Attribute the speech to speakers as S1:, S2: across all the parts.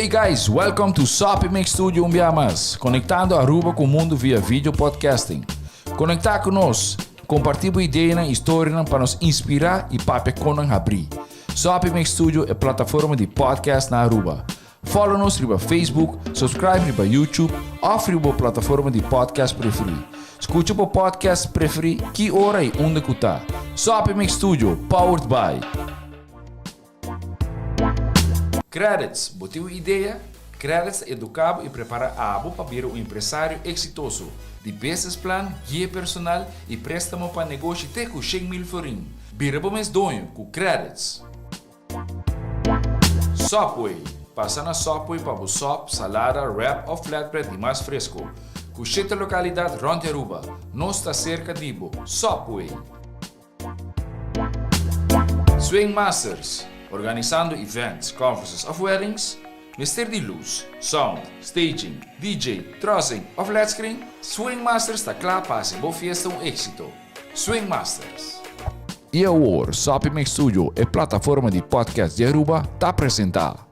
S1: Hey guys, welcome to Soppy Mix Studio un bia mas, conectando Aruba cu mundo via video podcasting. Conecta cu nos, comparti bo ideanan y storianan pa nos inspira y papia con nan habri. Soppy Mix Studio e plataforma di podcast na Aruba. Follow nos riba Facebook, subscribe riba YouTube of riba bo plataforma di podcast preferi. Scucha bo podcast preferi ki ora y unda cu ta. Soppy Mix Studio, powered by. Credits, Bo tin un idea? Credits ta educa bo y prepara abo pa bira un empresario exitoso. Di business plan, guia personal y prestamo pa negoshi te cu 100,000 florin. Bira bo mes doño cu Credits! Subway, Pasa na Subway pa bo sop, salada, wrap of flatbread di mas fresco. Cu shete localidad rond di Aruba. Nos ta cerca di bo. Subway! Swing Masters, Organisando events, conferences of weddings? Mester di luz, sound, staging, DJ, trussing of led screen? Swing Masters ta cla pa haci bo fiesta un exito. Swing Masters. Y awor, Soppy Mix Studio, e plataforma di podcast di Aruba, ta presenta.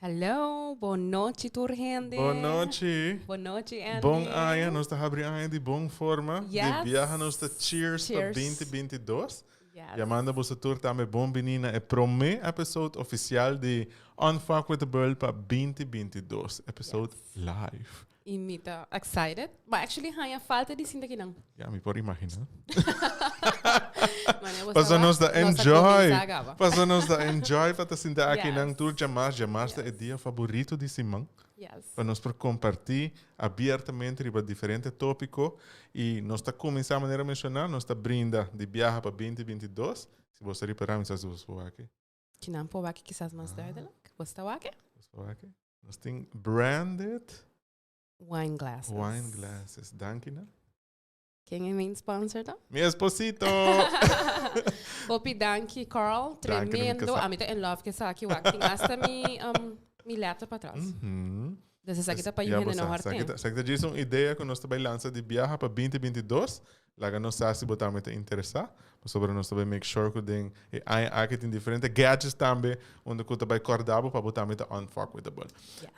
S2: Hello, bon nochi tur hende.
S3: Bon nochi.
S2: Bon nochi Andy.
S3: Bon aña, nos ta habri aña di bon forma.
S2: Yes.
S3: Di biaha nos ta cheers,
S2: Cheers.
S3: pa 2022.
S2: Yes.
S3: Yamando boso tur tambe bon bini na e prome episode oficial di Unfuck with the Bird pa 2022. Episode
S2: Yes.
S3: live.
S2: Y mi ta excited. But actually haña falta di sinta kinan.
S3: Ja, mi por imagina.
S2: Mane bo
S3: Paso
S2: sa
S3: nos
S2: wa?
S3: ta
S2: Nos a
S3: enjoy.
S2: kuminsá gaba.
S3: Paso nos ta enjoy pa ta sinta aki nan
S2: Yes.
S3: tur djamas. Djamas ta e
S2: Yes.
S3: dia favorito di siman.
S2: Yes.
S3: Pa nos por comparti abiertamente riba diferente topico. Y nos ta cuminsa manera menciona, nos ta brinda di biaha pa 2022. Si bo sa ripara, mi sa si bo por wak.
S2: Kinan por wak kisas mas duidelijk. Bo ta wak?
S3: Bo por wak? Nos tin branded
S2: Wine glasses.
S3: wine glasses. Danki na.
S2: Ken e main sponsor ta?
S3: Mi esposito!
S2: Hopi danki, Carl.
S3: Danki na mi
S2: Tremendo.
S3: kasá.
S2: Ami ta in love ku esaki. Wak, tin hasta mi, um, mi letter pa atras.
S3: Mhm.
S2: Dus esaki ta pa
S3: Ja,
S2: yu hende
S3: bo
S2: no
S3: sa.
S2: hòrt'é.
S3: Esaki ta, esaki ta djis un idea ku nos ta bai lansa di biaha pa 2022. Laga nos sa si bo tambe ta interesá, pasobra nos ta bai make sure ku den e aña aki tin diferente gadgets tambe unda ku ta bai kòrda bo pa bo tambe ta unfuckwithable.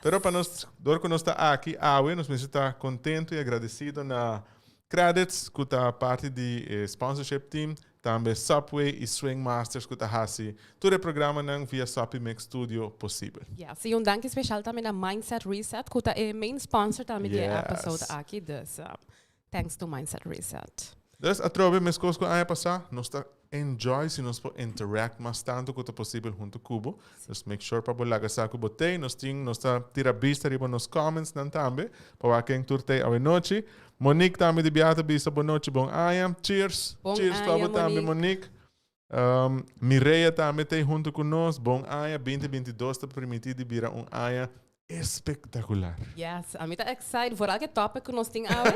S3: Pero pa nos, dor ku nos ta aki awe, nos mester ta kontentu i agradesido na Credits ku ta parti di e sponsorship team, tambe Subway i Swing Masters ku ta hasi tur e programanan via Soppy Mix Studio posibel.
S2: Yes, i un danki speshal tambe na Mindset Reset ku ta e main sponsor tambe di e episode aki, dus Thanks to Mindset Reset.
S3: Dus atrobe meskos ku aña pasá, nos ta enjoy si nos por interact mas tantu ku ta posibel huntu ku bo. Dus make sure pa bo laga sa ku bo tei. Nos tin, nos ta tira bista riba nos comments nan tambe pa wak ken tur tei awenochi. Monique tambe di biaha ta bisa bonochi, bon aña. Cheers!
S2: Bon
S3: Cheers pa bo
S2: aña,
S3: tambe
S2: Monique.
S3: Monique. Mireya tambe ta ei huntu ku nos. Bon aña, 2022 ta primiti di bira un aña espektakular.
S2: Yes, ami ta excited, vooral ku e topic ku nos tin awe.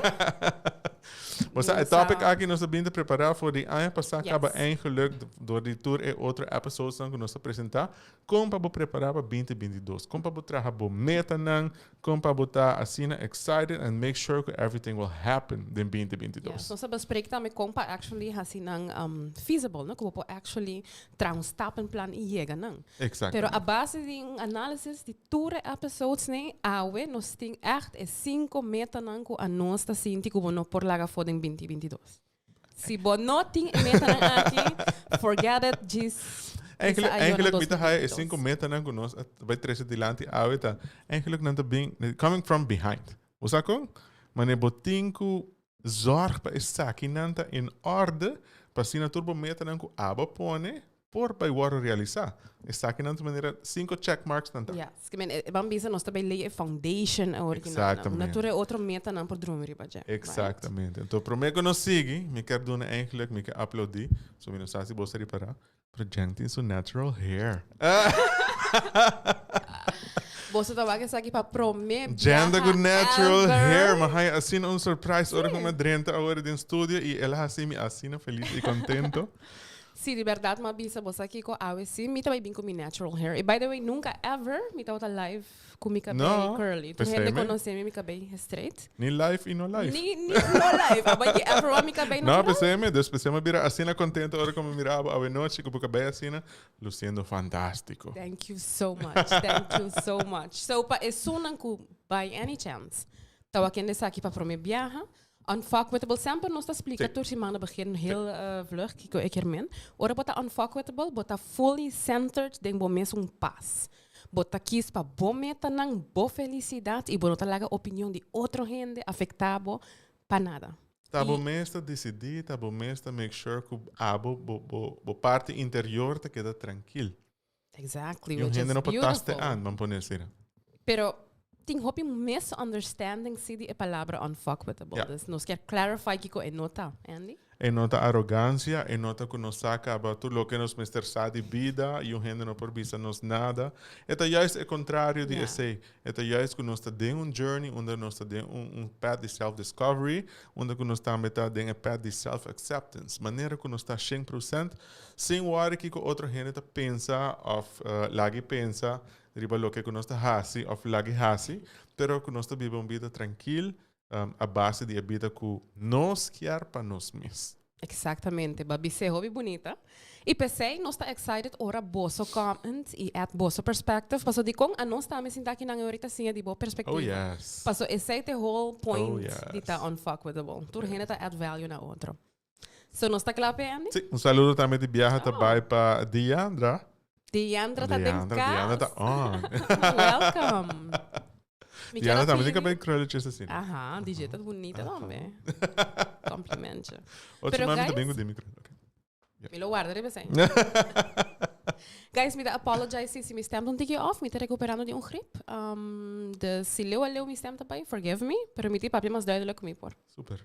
S3: Bo sa, e topic aki nos a bin ta prepará for di aña pasá
S2: Yes.
S3: kaba eigenlijk dor di tur e otro episodesnan ku nos a presentá, kon pa bo prepará pa 2022, kon pa bo traha bo metanan, Kon pa bo ta asina excited and make sure ku everything will happen den 2022.
S2: Yes, nos a bespreek tambe kon pa actually hasi nan feasible, no? Ku bo por actually traha un stappenplan i yega nan.
S3: Exactamente.
S2: Pero a base di un análisis di tur e episodes nei, awe nos tin echt e sinku metanan ku anos ta sinti ku bo no por laga afó den 2022. Si bo no tin e metanan aki, forget it, djis
S3: Eigenlijk,
S2: bisa ayo na
S3: eigenlijk mi ta haya e
S2: 2022.
S3: sinku metanan ku nos a bai trese dilanti awe ta eigenlijk nan ta bin coming from behind. Bo sa kon? Mane bo tin ku zorg pa esakinan ta in orde pa asina tur bo metanan ku abo pone Por bai wòrdu realisá. Esakinan ta manera sinko check marks nan ta.
S2: Ja, es ke men e ban bisa nos ta bai lei e foundation awor ki nan.
S3: Exactamente.
S2: Na tur e otro metanan por drumi riba dje. Right?
S3: Exactamente. Anto promé ku nos sigui, mi kier duna eigenlijk, mi kier aplaudí, so mi no sa si bo sa ripará, pero Jen tin su natural hair.
S2: Boso ta wak esaki pa prome
S3: Jenda
S2: biaha
S3: ku natural
S2: ever.
S3: hair. Mi haya asina un surprise ora ku mi a drenta awor den studio y el a hasi mi asina feliz y contento.
S2: Sí, di berdad mi a bisa boso kiko awe sí mi ta bai bin ku mi natural hair. Y by the way, nunca ever mi tabata live ku mi kabei
S3: No,
S2: curly. Tur
S3: pesei
S2: hende
S3: me.
S2: konosé mi mi kabei straight.
S3: Ni live y no live.
S2: Ni, ni no live. Abo ki ever wak mi kabei
S3: No,
S2: natural?
S3: pesei me. Dus pesei mi a bira asina contento ora ku mi mira abo awe nochi ku bo kabei asina. Luciendo fantástico.
S2: Thank you so much. Thank you so much. So pa esunnan ku by any chance ta wak hende esaki pa prome biaha, unfuckwithable semper nos ta splika tur siman na begin heel vlug kiko e kier men. Ora bo ta unfuckwithable bo ta fully centered den bo mesun pas. Bo ta kies pa bo metanan, bo felicidad y bo no ta laga opinion di otro hende afecta bo pa nada.
S3: Ta bo mes ta disidí, ta bo mes ta make sure ku abo bo bo bo parti interior ta keda trankil.
S2: Exactly,
S3: Niun
S2: which is
S3: hende no por taste
S2: beautiful.
S3: an, ban pone asina.
S2: Pero tin hopi misunderstanding si di e palabra unfuckwithable.
S3: Ja.
S2: Dus nos kier clarify kiko e no ta, Andy.
S3: E no ta arogancia, e no ta ku nos sa kaba tur loke nos mester sa di bida i un hende no por bisa nos nada. E ta juist e kontrario di
S2: Ja.
S3: esei. E ta juist ku nos ta den un journey unda nos ta den un un path di self discovery, unda ku nos tambe ta den e path di self acceptance. Manera ku nos ta shen procent sin wòri kiko otro hende ta pensa òf lag'i pensa riba loke ku nos ta hasi òf lag'i hasi, pero ku nos ta biba un bida trankil a base di e bida ku nos kier pa nos mes.
S2: Exactamente, ba bis'é hopi bunita. Y p'esey nos ta excited ora boso comment y add boso perspective, paso dicon anos tambe sinta akinan ahorita siña di bo perspectiva.
S3: Oh yes.
S2: Paso esey t'e whole point
S3: Oh yes.
S2: di ta unfuckwithable. Tur hende ta add value na otro. So nos ta cla p'e, Andy?
S3: Sí, un saludo tambe di biaha ta
S2: Oh.
S3: bay pa Diandra.
S2: Diandra ta den
S3: Diandra,
S2: cas.
S3: Diandra ta on.
S2: Welcome. Mi
S3: Diana
S2: quiero
S3: tambe tin
S2: pidi-
S3: cabello krulletjes asina.
S2: Aha, DJ ta bonita tambe. Complimentje.
S3: Otro
S2: Pero
S3: mami
S2: guys-
S3: también cu mi krul. Okay.
S2: Mi lo guarda riba esei. Guys, mi ta apologize si, si mi stem ta un tiki off. Mi ta recuperando di un grip. Dus si leu a leu mi stem ta bai, forgive me. Pero mi tin papia mas duidelijk cu mi por.
S3: Super.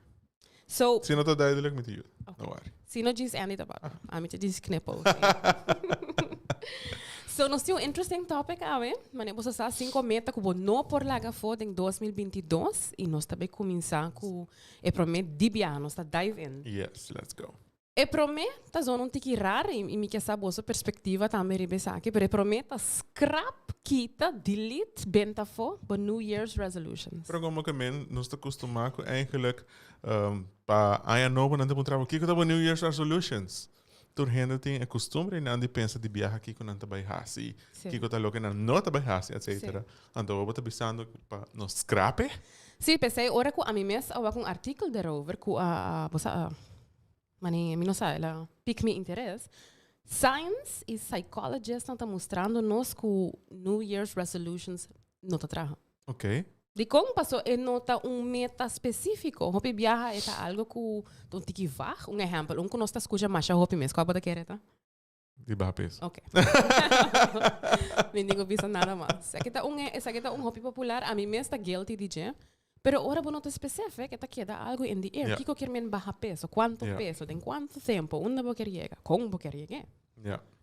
S2: So,
S3: Si no ta duidelijk, mi ta yuda.
S2: Ok.
S3: No worry.
S2: Si no djis Andy ta papia. Ami ta djis knipoog. So, nos tin un interesting topic awe. Mane boso sa cinco meta cu bo no por laga afo den 2022. Y nos ta bay cuminsa cu e prome di biaha. Nos ta dive in.
S3: Yes, let's go.
S2: E prome ta zona un tiki rar y mi ke sa boso perspectiva tambe riba esaki, pero e prome ta scrap, kita, delete, benta afo bo New Year's resolutions.
S3: Pero como ke men nos ta costuma cu eigenlijk pa aña nobo nan ta puntra bo kico ta bo New Year's resolutions? Tur hende tin e costumbre y nan di pensa di biaha kico nan ta bay haci, kico ta loke nan no ta bay haci, etcetera. Anto bo ta bisando pa nos scrap e?
S2: Sí, p'esey ora cu ami mes a wak un artikel derover cu a, bo sa a. Mane mi no sa, el a pick mi interes. Science y psychologists ta mustrando nos cu New Year's resolutions no ta traha. Dicon? Paso e no ta un meta specifico. Hopi biaha e ta algo cu ta un tiki vaag. Un ehempel, un cu nos ta scucha masha hopi mes. Cua bo ta kere ta?
S3: Di baha peso.
S2: Ok. Mi ningo bisa nada mas. Esaki ta un, esaki ta un hopi popular. Ami mes ta guilty di dje. Pero ora bo no ta specific, e ta keda algo in the air. Kiko kier men baha peso? Cuanto peso? Den cuanto tempo? Unda bo kier yega? Con bo kier yeg'é?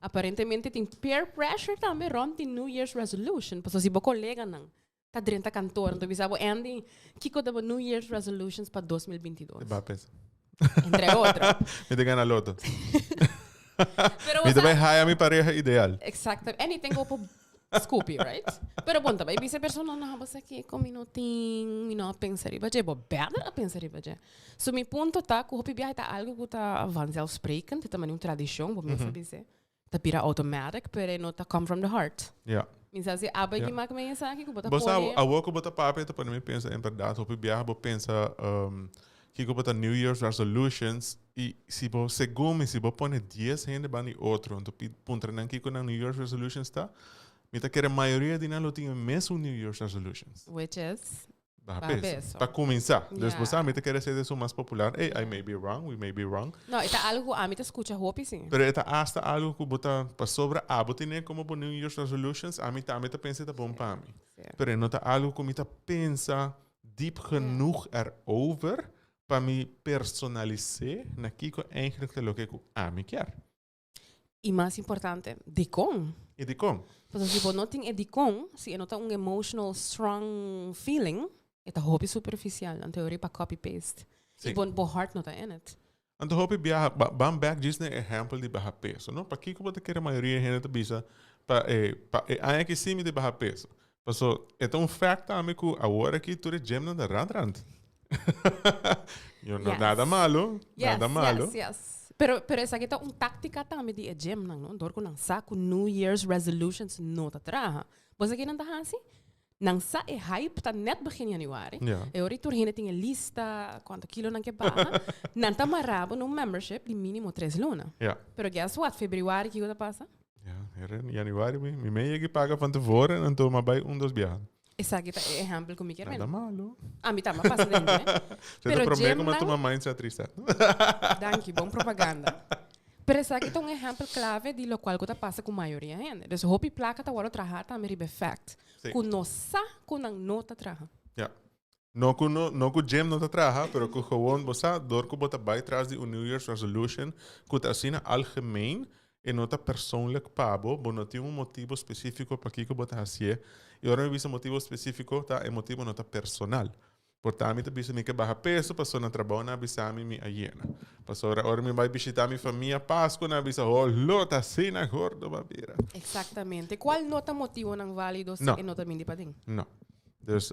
S2: Aparentemente tin peer pressure tambe rond di New Year's resolution. Pasobra si bo coleganan ta drenta kantoor, anto bisa bo, Andy, kiko ta bo New Year's resolutions pa 2022?
S3: Di baha peso.
S2: Entre otro.
S3: Mi ta gana loto.
S2: Pero
S3: Mi ta
S2: bo
S3: bai
S2: sa-
S3: haya mi pareha ideal.
S2: Exacto. Anything go por scoopy, right? Pero bon, ta bai bisa e persona, no, bo sa kiko, mi no tin, mi no a pensa riba dje. Bo beter a pensa riba dje. So mi punto ta ku hopi biaha ta algo ku ta vanzelfsprekend, ta mane un tradishon, bo mes a bisa. Ta bira automatic, pero e no ta come from the heart. Mi sa si abo ki mak men esaki ku bo ta
S3: Bo sa,
S2: pone.
S3: awor ku bo ta papia ta pone mi pensa en berdad hopi biaha bo pensa kiko bo ta New Year's resolutions i si bo segun mi si bo pone dies hende banda di otro anto puntra nan kiko nan New Year's resolutions ta mi ta kere mayoria di nan lo tin e mesun New Year's resolutions.
S2: Which is?
S3: Baha
S2: Baha
S3: peso.
S2: peso.
S3: Pa cuminsa. Dus bo sa,
S2: Ja.
S3: mi ta kere ser esun mas popular. Ey, I may be wrong, we may be wrong.
S2: No, e ta algo cu ami ta scucha hopi, si.
S3: Pero e ta hasta algo cu bo ta, pasobra abo tene como bo New Year's resolutions, ami tambe ta pensa e ta bon pa mi.
S2: Si.
S3: Pero e no ta algo cu mi ta pensa diep genoeg erover pa mi personalis'é na kico eigenlijk ta loke cu ami kier.
S2: Y mas importante, dicon?
S3: Y dicon?
S2: Pasobra si bo no tin e dicon, si e no ta un emotional strong feeling, e ta hopi superficial, anto e ora pa copy paste.
S3: Sí.
S2: Y bo, bo heart no ta in it.
S3: Anto hopi biaha, ba, ban back djis na e ehempel di baha peso, no? Pakiko bo ta kere mayoria hende ta bisa pa e, pa e aña aki sí mi ta baha peso? Paso e ta un fact tambe ku awor aki tur e gymnan ta rand rand. Yo no, nada malo, nada malo.
S2: Yes, yes. Pero, pero esaki ta un táctica tambe di e gymnan, no? Door ku nan sa ku New Year's resolutions no ta traha. Bo sa ke nan ta hasi? Nan sa e hype ta net begin januari. E ora tur hende tin e lista cuanto kilo nan ke baha. Nan ta mara bo na un membership di minimo tres luna. Pero guess what? Februari kiko ta pasa?
S3: Ja, heren, januari mi, mi me yegi paga van tevoren en toen maar bij un dos biaha.
S2: Esaki ta e ehempel ku mi kier
S3: Nada
S2: mena.
S3: malo.
S2: A mi tambe a pasa den dje.
S3: Ze
S2: Pero
S3: ta promé
S2: gym
S3: ku mi a
S2: nan-
S3: tuma mindset reset.
S2: Danki, bon propaganda. Pero esaki ta un ehempel clave di locual ku ta pasa ku mayoria hende. Dus hopi placa ta wòrdu traha tambe riba e fact
S3: Sí.
S2: ku no sa ku nan no ta traha.
S3: Ja. No ku no, no ku gym no ta traha, pero ku gewoon bo sa, dor ku bo ta bai tras di un New Year's resolution ku ta asina algemeen e no ta persoonlijk pa bo, bo no tin un motibo specifico pakiko bo ta hacié. Y ora mi bisa motibo specifico ta e motibo no ta personal. Por ta mi ta bisa mi ke baha peso pasobra na trabou nan a bisa mi mi a yena. Pasobra ora mi bai bishita mi famia Pascu nan a bisa ho lo ta asina gordo bo a bira.
S2: Exactamente. Cual no ta motibonan valido si
S3: No.
S2: e no ta bini paden?
S3: No. Dus,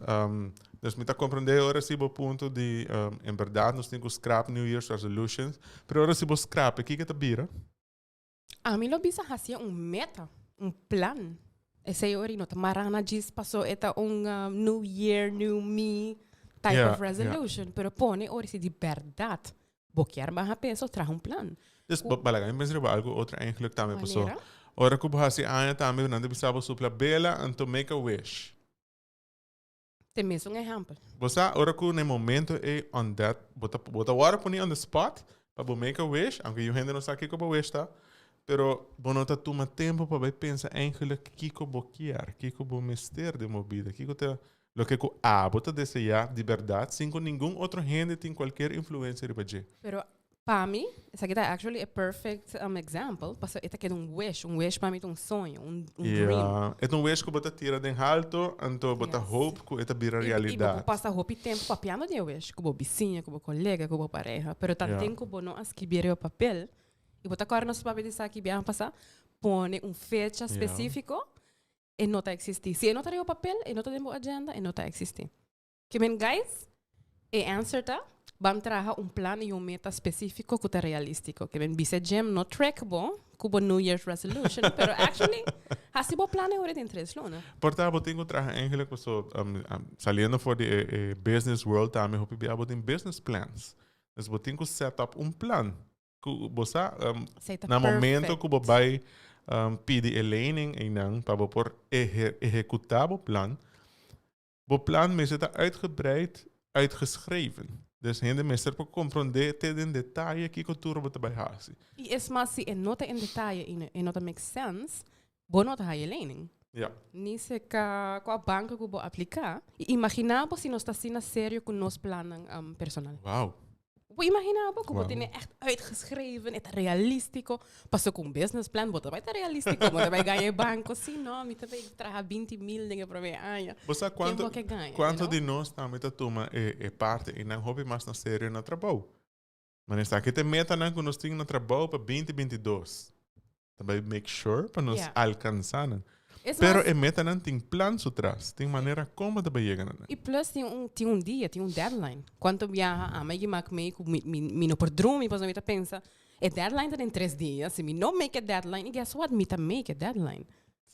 S3: dus mi ta comprende ora si bo punto di en berdad nos tin cu scrap New Year's resolutions, pero ora si bo scrap e kiko ta bira?
S2: Ami lo bisa hacia un meta, un plan. Esey ora no ta mara na djis paso e ta un new year, new me type of resolution. Pero pone ora si di berdad bo kier baha peso, traha un plan.
S3: Dus bo balaga mi pensa riba algo otro eigenlijk tambe paso
S2: Manera?
S3: ora cu bo haci aña tambe nan ta bisa bo supla bela anto make a wish.
S2: Te mes un ehempel.
S3: Bo sa, ora ku na e momento ei on that, bo ta, bo ta wòrdu poni on the spot pa bo make a wish, aunke yu hende no sa kiko bo wish ta, pero bo no ta tuma tempu pa bai pensa eigenlijk kiko bo kier, kiko bo mester den bo bida, kiko ta loke ku abo ta deseá di bèrdat sin ku ningun otro hende tin kualkier influensia riba dje.
S2: Pero Pa mi, esaki ta actually e perfect example, pasobra e ta keda un wish, un wish pa mi ta un soño, un dream.
S3: Ja, e ta un wish ku bo ta tira den halto, anto bo ta hoop ku e ta bira
S2: I bo
S3: realidat.
S2: por pasa hopi tempu papiando di e wish ku bo bisiña, ku bo kolega, ku bo pareha, pero tanten ku bo no a skibi riba papel, i bo ta kòrda nos papia di esaki biaha pasá, pone un fecha spesífiko, e no ta eksistí. Si e no ta riba papel, e no ta den bo agenda, e no ta eksistí. Ke men guys, e answer ta, ban traha un plan y un meta specifico cu ta realistico. Ke men bisa Jim no trek bo cu bo New Year's resolution, pero actually haci bo plan e ora den tres luna.
S3: Por ta bo tin cu traha eigenlijk paso saliendo for di e business world tambe hopi bia bo tin business plans. Dus bo tin cu set up un plan. Cu bo sa na momento cu bo bay pidi e lening eynan pa bo por ehecuta bo plan, Bo plan mester ta uitgebreid uitgeschreven. Dus hende mester por comprende te den detaye kico tur bo ta bay haci.
S2: Y es mas, si e no ta en detaye y e no ta make sense, bo no ta haya lening.
S3: Ja.
S2: Ni cerca cua banco cu bo aplica. Y imagina bo si nos ta asina serio cu nos plannan personal.
S3: Wow.
S2: Bo imagina bo ku bo tene echt uitgeschreven, e ta realistico. Paso ku un business plan bo ta bai ta realistico, bo ta bai gaña e banco. Si no, mi ta bai traha binti mil den e prome aña.
S3: Bo sa
S2: Ken
S3: cuanto,
S2: bo ke gaña, you
S3: cuanto
S2: know?
S3: di nos tambe ta tuma e, e parte einan hopi mas na serio na trabou. Ma esaki ta e metanan ku nos tin na trabou pa binti 22. Ta bai make sure pa nos
S2: Ja.
S3: alcansa nan.
S2: Es
S3: Pero
S2: mas,
S3: e metanan tin plan su tras, tin manera kon bo ta bai yega na nan.
S2: y plus tin un, tin un dia, tin un deadline. Cuanto biaha ama y mak mee cu mi, mi, mi no por drumi pasobra mi ta pensa, e deadline ta den tres dia, si mi no make e deadline, y guess what, mi ta make e deadline.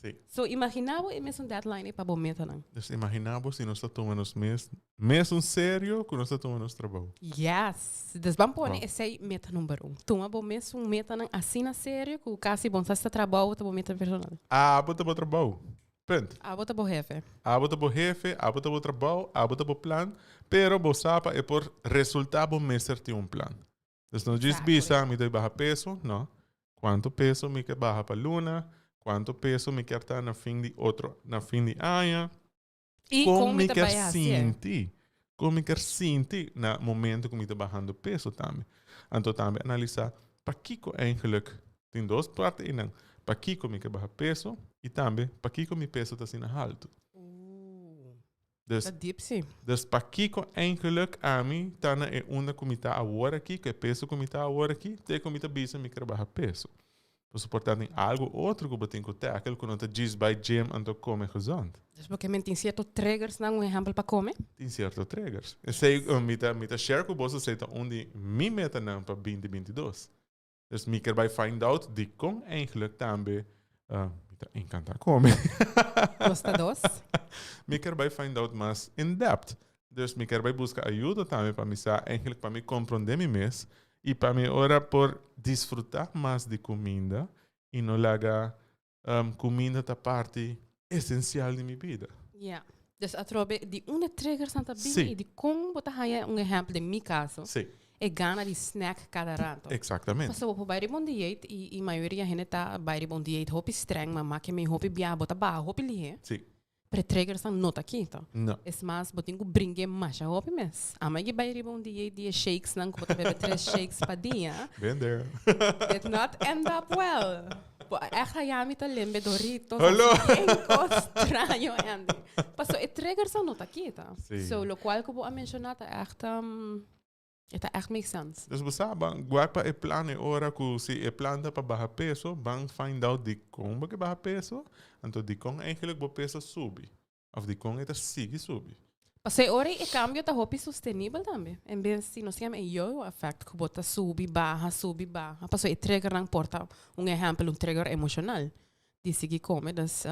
S3: Sí.
S2: So imagina bo e mesun deadline ei pa bo metanan.
S3: Dus imagina bo si nos ta tuma nos mes mesun serio ku nos ta tuma nos trabou.
S2: Yes. Dus ban pone
S3: Wow.
S2: esei meta number un. Tuma bo mesun metanan asina serio ku kasi bon sa si ta trabou o ta bo meta personal.
S3: Abo ta bo trabou. Punt.
S2: Abo ta bo hefe.
S3: Abo ta bo hefe, abo ta bo trabou, abo ta bo plan, pero bo sa pa e por resulta bo mester tin un plan. Dus no djis bisa mi ta baha peso, no. Cuanto peso mi ke baha pa luna, cuanto peso mi kier ta na fin di otro, na fin di aña.
S2: Y
S3: Con
S2: con
S3: mi
S2: mi ta
S3: kier
S2: bai hacié.
S3: sinti, con mi kier sinti na momento cu mi ta bahando peso tambe. Anto tambe analisa pakico eigenlijk, tin dos parti einan, Pakiko mi ke baha peso i tambe pakiko mi peso ta asina haltu. Dus,
S2: Ta diep si.
S3: dus pakiko eigenlijk ami ta na e unda ku mi ta awor aki, ku e peso ku mi ta awor aki, te ku mi ta bisa mi ker baha peso. Pasobra por ta tin algu otro ku bo tin ku tackle ku no ta djis bai gym anto kome gezond.
S2: Dus bo ke men tin sierto triggersnan, un ehèmpel pa kome?
S3: Tin sierto triggers. Esei mi ta mi ta share ku boso esei ta un di mi metanan pa binti 22. Dus mi ker bai find out dikon eigenlijk tambe mi ta encanta kome.
S2: Dos ta dos.
S3: Mi ker bai find out mas in depth. Dus mi ker bai buska ayuda tambe pa mi sa eigenlijk pa mi comprende mi mes y pa mi ora por disfruta mas di cuminda y no laga cuminda ta parti esencial di mi bida.
S2: Ja. Dus atrobe di unda triggers nan ta bini y di con bo ta haya un ehempel den mi caso. E gana di snack cada rato.
S3: Exactamente.
S2: Pasobra bo por bai riba un dieet y y mayoria hende ta bai riba un dieet hopi streng, ma make mi hopi biaha bo ta baha hopi lihe. Pero e triggers nan no ta kita.
S3: No.
S2: Es mas, bo tin ku bring'é masha hopi mes. Ama ke bai riba un dia di e shakes nan ku bo ta bebe tres shakes pa dia.
S3: Been there.
S2: Did not end up well. Bo a ègt haya mi ta lembe Doritos.
S3: Hallo.
S2: Así bien kos straño, Andy. Paso e triggers nan no ta kita.
S3: Sí.
S2: So, lokual ku bo a menshoná ta ègt, e ta ègt make sense.
S3: Dus bo sa, ban wak pa e plan e ora ku si e plan ta pa baha peso, ban find out dikon bo ke baha peso, anto dikon eigenlijk bo peso subi, of dikon e ta sigui subi.
S2: Pasobra e ora ei e kambio ta hopi sostenibel tambe, en bes di nos yama e yo-yo effect ku bo ta subi baha, subi baha, pasobra e triggernan por ta un ehèmpel un trigger emoshonal di sigui kome, dus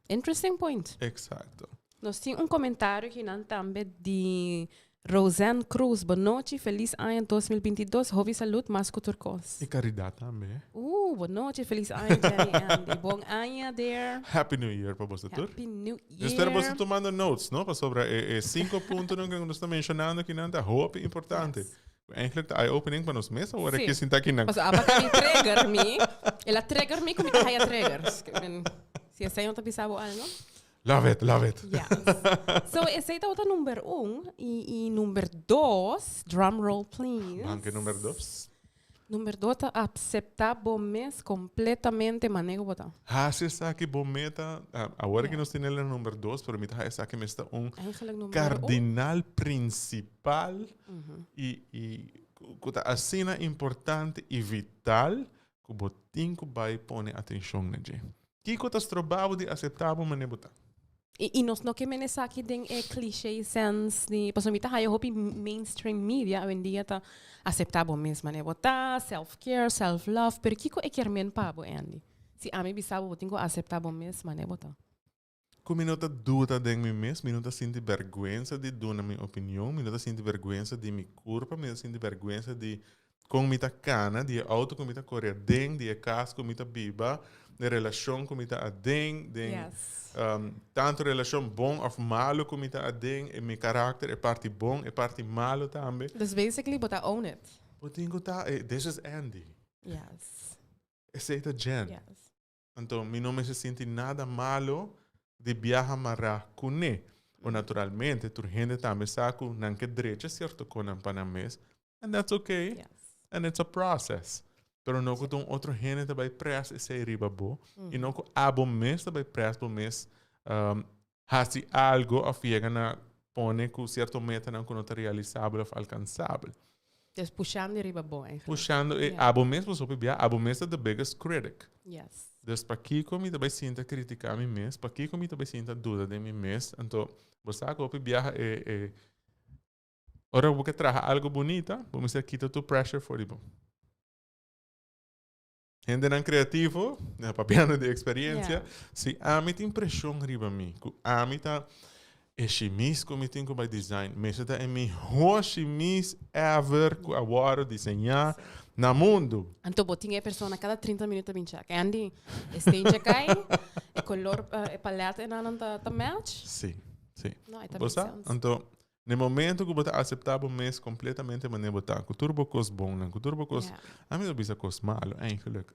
S2: interesting point.
S3: Exacto.
S2: Nos tin un comentario kinan tambe di Roseanne Cruz. Bonochi, feliz aña 2022. Hopi salud, mas cu tur cos.
S3: Y caridad tambe.
S2: Bonochi, feliz aña Jenny Andy. Bon aña there.
S3: Happy New Year pa boso tur.
S2: Happy New Year.
S3: Yo espero boso tomando notes, no? Pasobra e, e cinco puntonan cu nos ta mencionando kinan ta hopi importante.
S2: Yes.
S3: Eigenlijk ta eye-opening pa nos mes awor
S2: Sí.
S3: aki sinta akinan.
S2: Paso aba ta mi trigger mi. El a trigger mi ku mi ta haya triggers. Ke men, si esei no ta bisa bo algo.
S3: Love it, love it.
S2: Yes. So esei tabata number un. I, i number dos, drum roll please.
S3: Banke number dos.
S2: Number dos ta acepta bo mes completamente mane ku bo ta.
S3: Hasi esaki bo meta. Ah, awor aki nos tin el number dos, pero mi ta haya esaki mes ta un
S2: Eigenlijk number un.
S3: cardinal principal I, i ku ta asina importante i vital ku bo tin ku bai pone atenshon na dje. Kiko ta stroba bo di aseptá bo manera bo ta?
S2: I, i nos no ke men esaki den e cliché sense di, pasobra mi ta haya hopi mainstream media awendia ta aseptá bo mes manera bo ta, self care, self love, pero kiko e kier men pa bo, Andy? Si ami bisa bo, bo tin ku aseptá bo mes manera bo ta.
S3: Ku mi no ta duda den mi mes, mi no ta sinti bèrgwensa di duna mi opinion, mi no ta sinti bèrgwensa di mi kurpa, mi no ta sinti bèrgwensa di kon mi ta kana, di e outo ku mi ta kore aden, di e kas ku mi ta biba, di e relashon ku mi ta aden, den tantu relashon bon òf malu ku mi ta aden, e mi karakter, e parti bon, e parti malu tambe.
S2: Dus basically bo ta own it.
S3: Bo tin ku ta, this is Andy. Esei ta Jen. Anto mi no mester sinti nada malo di biaha mará kuné. O naturalmente tur hende tambe sa ku nan ke drecha sierto konan pa nan mes and that's okay and it's a process. Pero no ku ta un otro hende ta bai près esei riba bo i no ku abo mes ta bai près bo mes hasi algo of yega na pone ku sierto metanan ku no ta realisabel of alkansabel.
S2: Dus pushando riba bo eigenlijk.
S3: Pushando e abo mes bo sopi bia, abo mes ta the biggest critic.
S2: Yes.
S3: Dus pakiko mi ta bai sinta critica mi mes, pakiko mi ta bai sinta duda den mi mes, anto bo sa ku hopi biaha e e ora bo ke traha algo bunita, bo mester kita tur pressure for di bo. Hendenan creativo, papiando di experiencia, si ami tin presion riba mi, cu ami ta e shimis cu mi tin cu bay design, mester ta e miho shimis ever cu a wordo diseña na mundo.
S2: Anto bo tin e persona cada 30 minuut ta bin check. Andy, e steentje cay, e color, e palet enanan ta match.
S3: Si, si.
S2: No, e ta
S3: Bo
S2: make
S3: sa?
S2: sense.
S3: Anto, Na e momento ku bo ta aseptá bo mes kompletamente manera bo ta, ku tur bo kos bonnan, ku tur bo kos, ami no bisa kos malu eigenlijk.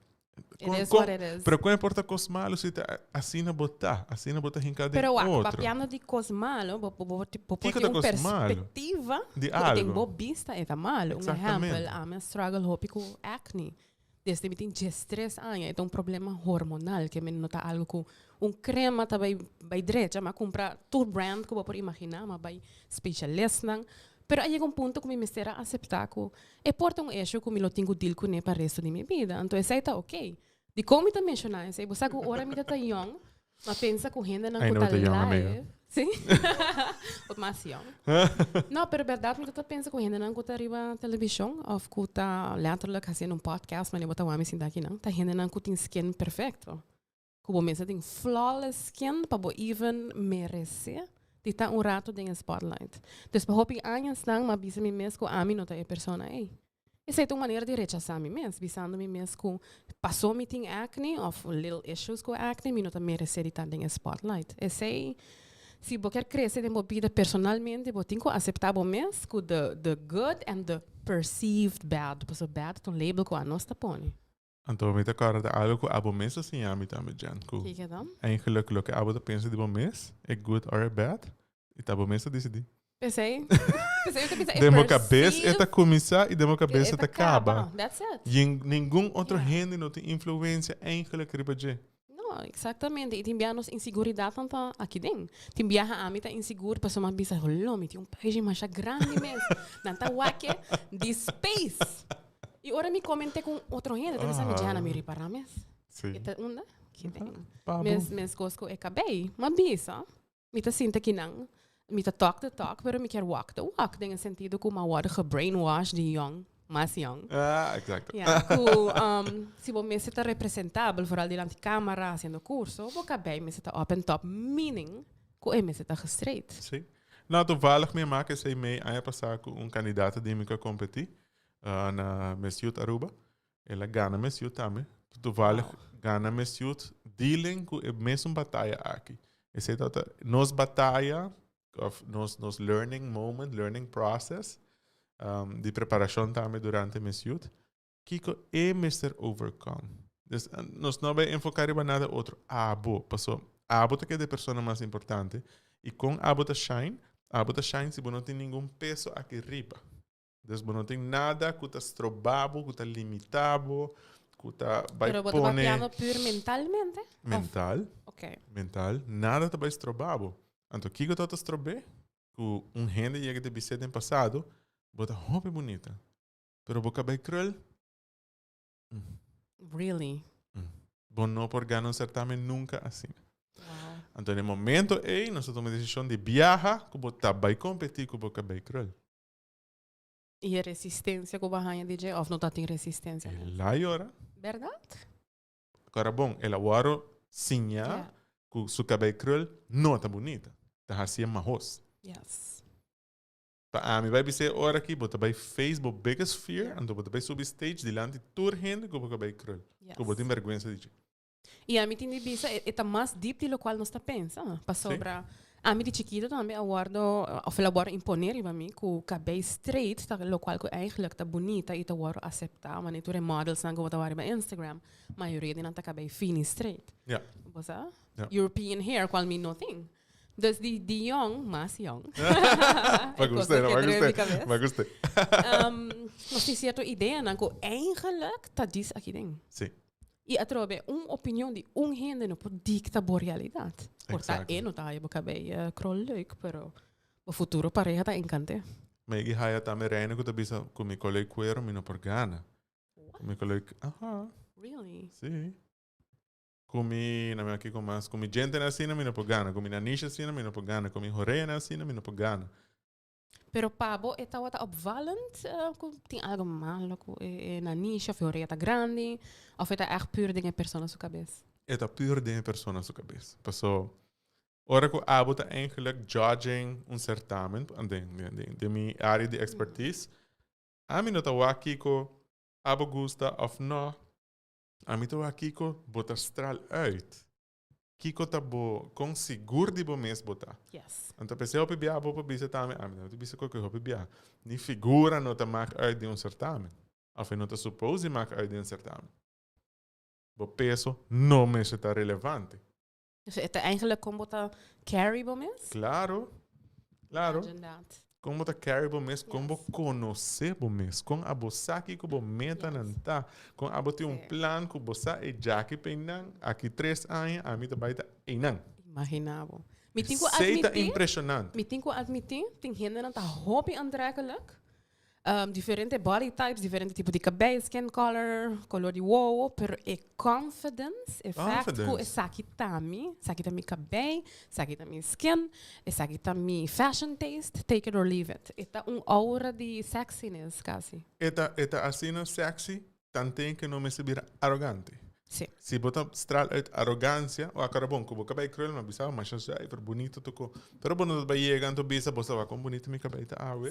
S2: It is what it is.
S3: Pero kon e por ta kos malu si ta asina bo ta, asina bo ta hinká den
S2: Pero wak,
S3: otro.
S2: papiando di kos malu, bo bo bo por
S3: Kiko
S2: tin
S3: ta
S2: un
S3: kos malu?
S2: perspektiva
S3: Di
S2: ku den
S3: algo.
S2: bo bista e ta malu. Un
S3: Exactamente.
S2: ehèmpel, ami a struggle hopi ku acne. Desde mi tin 13 aña, e ta un problema hormonal, ke men no ta algo ku un crema ta bai bai drecha, m'a kumpra tur brand ku bo por imaginá, m'a bai specialistnan, pero a yega un punto ku mi mester a aseptá ku e por ta un issue ku mi lo tin ku deal kuné pa resto di mi bida, anto esei ta oké. Dikon mi ta menshoná esei? Bo sa ku ora mi ta ta yòn, m'a pensa ku hendenan
S3: Ai
S2: ku
S3: no
S2: ta
S3: ta yòn, amiga.
S2: live, sí, ot mas yòn. No, pero bèrdat mi ta ta pensa ku hendenan ku ta riba televishon òf ku ta lèterlik hasiendo un podcast manera bo ta wak mi sinta akinan, ta hendenan ku tin skin perfekto. Ku bo mester tin flawless skin pa bo even meresé di ta un rato den e spotlight. Dus pa hopi añasnan m'a bisa mi mes ku ami no ta e persona ei. Esei ta un manera di rechasá mi mes, bisando mi mes ku pasó mi tin acne òf little issues ku acne, mi no ta meresé di ta den e spotlight. Esei, si bo kier krese den bo bida personalmente, bo tin ku aseptá bo mes ku the the good and the perceived bad, pasobra bad ta un label ku anos ta pone.
S3: Anto mi ta kòrda algu ku abo mes a siña mi tambe, Jen, ku
S2: Kiko ta?
S3: eigenlijk loke abo ta pensa di bo mes, e good or e bad, i ta bo mes ta disidí.
S2: P'esei, p'esei mi ta bisa e
S3: Den bo kabes e
S2: perceive
S3: ta kuminsá i den bo kabes
S2: e
S3: e
S2: ta
S3: ta kaba.
S2: kaba. That's it.
S3: I ningun otro
S2: Yeah.
S3: hende no tin influensia eigenlijk riba dje.
S2: No, exactamente. I tin biaha nos inseguridatnan ta aki den. Tin biaha ami ta insegur pasobra mi a bisa, Holó, mi tin un page masha grandi mes. Nan ta wak e di space. I ora mi koment'é ku un otro hende, ta bisa mi, Jana, mi ripará mes.
S3: Sí.
S2: E ta unda? Ki den.
S3: Pa bo.
S2: Mes, meskos ku e kabei. Mi a bisa, mi ta sinta kinan, mi ta talk the talk, pero mi kier walk the walk, den e sentido ku mi a wòrdu gebrainwash di yòn, mas yòn.
S3: Ah, exacto.
S2: Ja, ku um, si bo mester ta representabel, vooral dilanti camera, haciendo curso, bo kabei mester ta up and top, meaning ku e mester ta gestraight.
S3: Sí. Nou, toevallig mi a maka esei mee aña pasá ku un kandidata di mi ku a kompetí uh, na Miss Youth Aruba. El a gana Miss Youth tambe. Toevallig gana Miss Youth dealing ku e mesun bataya aki. Esei tabata nos bataya of nos nos learning moment, learning process um, di preparashon tambe durante Miss Youth. Kiko e mester overcome. Dus nos no bai enfoká riba nada otro. Abo, paso abo ta keda e persona mas importante. I kon abo ta shine? Abo ta shine si bo no tin ningun peso aki riba. Dus bo no tin nada ku ta stroba bo, ku ta limita bo, ku ta bai
S2: Pero bo ta
S3: pone
S2: papiando puur mentalmente? Of-
S3: mental,
S2: Ok.
S3: mental, nada ta bai stroba bo. Anto kiko ta ta strob'é? Ku un hende yega di bis'é den pasado, bo ta hopi bunita, pero bo kabei krul,
S2: Really?
S3: Bo no por gana un certamen nunca asina.
S2: Wow.
S3: Anto na e momento ei nos a tuma e decision di biaha ku bo ta bai competi ku bo kabei krul.
S2: I e resistencia ku bo a haña di dje of no ta tin resistencia mes?
S3: El a yora.
S2: Berdad?
S3: Kora bon, el a wòrdu siña
S2: Yeah.
S3: ku su kabei krul no ta bunita. Ta hasié mahos.
S2: Yes.
S3: Pa ami bai bis'é ora aki bo ta bai face bo biggest fear,
S2: Yeah.
S3: anto bo ta bai subi stage dilanti tur hende ku bo kabei krul.
S2: Yes.
S3: Ku bo tin bèrgwensa di dje.
S2: I ami tin di bisa e ta mas diep di locual nos ta pensa. Pasobra ami di chikito tambe a wordo, of el a wordo impone riba mi cu cabey straight ta locual cu eigenlijk ta bunita y ta wordo acepta. Wanneer tur e modelsnan cu bo ta wak riba Instagram, mayoria di nan ta cabey fini straight.
S3: Ja.
S2: Bo sa?
S3: Ja.
S2: European hair, cual mi no tin. Dus di di yong, mas yong.
S3: Pa
S2: E cos
S3: guste,
S2: ta
S3: pa
S2: keda riba mi
S3: guste,
S2: cabes.
S3: pa guste.
S2: Nos tin cierto ideanan cu eigenlijk ta djis aki den.
S3: Sí.
S2: I atrobe, un opinion di un hende no por dicta bo realidad. Por ta
S3: Exacto.
S2: e no ta haya bo cabey krol leuk, pero bo futuro pareha ta encant'é.
S3: Ma e haya tambe reina cu ta bisa cu mi color cuero mi no por gana.
S2: What?
S3: Cu mi color, aha.
S2: Really?
S3: Si. Cu mi, na mi aki con mas, cu mi djentenan asina mi no por gana, cu mi nanishi asina mi no por gana, cu mi horeanan asina mi no por gana.
S2: Pero pa bo e tabata opvallend cu tin algo malo cu e nanishi of e orea ta grandi of e ta echt puur den e persona su cabes?
S3: E ta puur den e persona su cabes. Paso ora cu abo ta eigenlijk judging un certamen, den den mi area di expertise, ami no ta wak kico abo gusta of no, ami ta wak kico bo ta straal uit. Kiko ta bo, kon sigur di bo mes bo ta?
S2: Yes.
S3: Anto p'esei hopi bia bo por bisa tambe, ami no ta bisa koke hopi bia. Ni figura no ta mak uit den un certamen. Of e no ta suppose di mak uit den un certamen. Bo peso no mester ta relevante.
S2: Dus e ta eigenlijk kon bo ta carry bo mes?
S3: Claro, claro.
S2: Imagine that.
S3: Kon bo ta carry bo mes, kon bo konosé bo mes, kon abo sa kiko bo metanan ta, kon abo tin un plan ku bo sa e djaki pa einan, aki 3 aña ami ta bai ta einan.
S2: Imagina bo. Mi tin ku
S3: Esei ta
S2: admití,
S3: impreshonante.
S2: Mi tin ku admití, tin hendenan ta hopi aantrekkelijk. Diferente body types, diferente tipo di kabei, skin color, koló di wowo, pero e confidence, e fact ku
S3: Confidence.
S2: Esaki ta mi, esaki ta mi kabei, esaki ta mi skin, esaki ta mi fashion taste, take it or leave it. E ta un aura di sexiness, kasi.
S3: E ta asina sexy, tanten ku no mester bira arogante. Si bo ta straal uit arrogansia, o akara bon, ku bo kabei krul, ma bisa, masha zuiver, bunita toko. Pero bo no ta yega anto bisa, "Bo sa wak kon bunita mi kabei ta awe?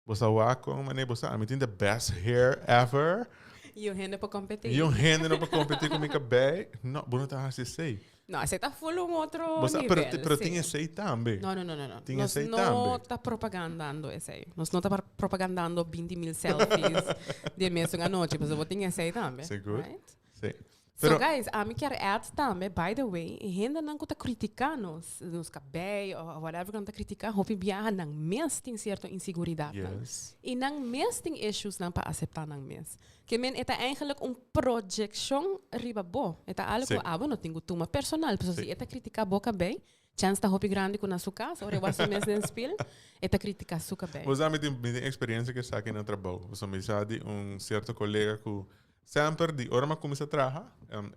S3: Bo sa wak kon, mane, bo sa, ami tin the best hair ever."
S2: I un hende pa kompetí.
S3: I un hende no pa kompetí ku mi kabei. No, bo no ta hasi esei.
S2: No, esei ta full un otro
S3: Bo sa,
S2: nivel.
S3: pero tin esei tambe.
S2: No, no, no, no, no.
S3: Tin
S2: Nos
S3: esei
S2: no
S3: tambe.
S2: ta propagandando esei. Nos no ta propagandando 20 mil selfies di mesun anochi, pero bo tin esei tambe.
S3: Sigur.
S2: Right?
S3: Si.
S2: So
S3: Pero,
S2: guys, ami kier add tambe, by the way, hendenan ku ta kritiká nos, nos kabei or whatever ku nan ta kritiká, hopi biaha nan mes tin sierto inseguridat nan. I nan mes tin issues nan pa aseptá nan mes. Ke men e ta eigenlijk un projekshon riba bo. E ta algo ku abo no tin ku tuma personal. Pasobra si e ta kritiká bo kabei, chance ta hopi grandi ku na su kas, ora e wak su mes den spil, e ta kritiká su kabei.
S3: Bo sa, mi tin eksperensia ku esaki na trabou. So, mi sa di un sierto kolega ku semper di ora m'a kuminsá traha,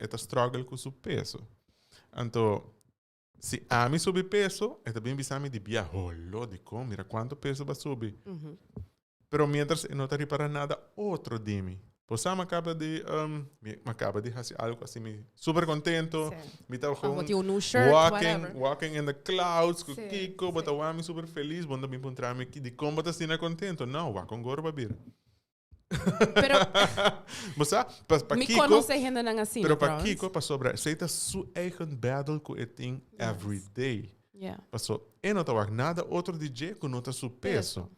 S3: e ta struggle ku su peso. Anto, si ami subi peso, e ta bin bisa mi di bia, "Holo, di kon, mira kuantu peso b'a subi." Pero mientras e no ta ripará nada otro di mi. Bo sa, mi kaba di hasi algo asina, mi super contento. Mi ta
S2: Of
S3: gewoon
S2: bo tin un new shirt,
S3: walking,
S2: whatever.
S3: walking in the clouds ku kiko, bo ta wak mi super felis, bo ta bin puntra mi di kon bo ta asina contento. No, wak kon gordo b'a bira.
S2: Pero
S3: Bo sa, pa
S2: mi
S3: kiko,
S2: konosé hendenan asina,
S3: pero pa
S2: trouwens.
S3: kiko, pasobra esei ta su eigen battle ku e tin every day. Paso, e no ta wak nada otro di dje ku no ta su peso.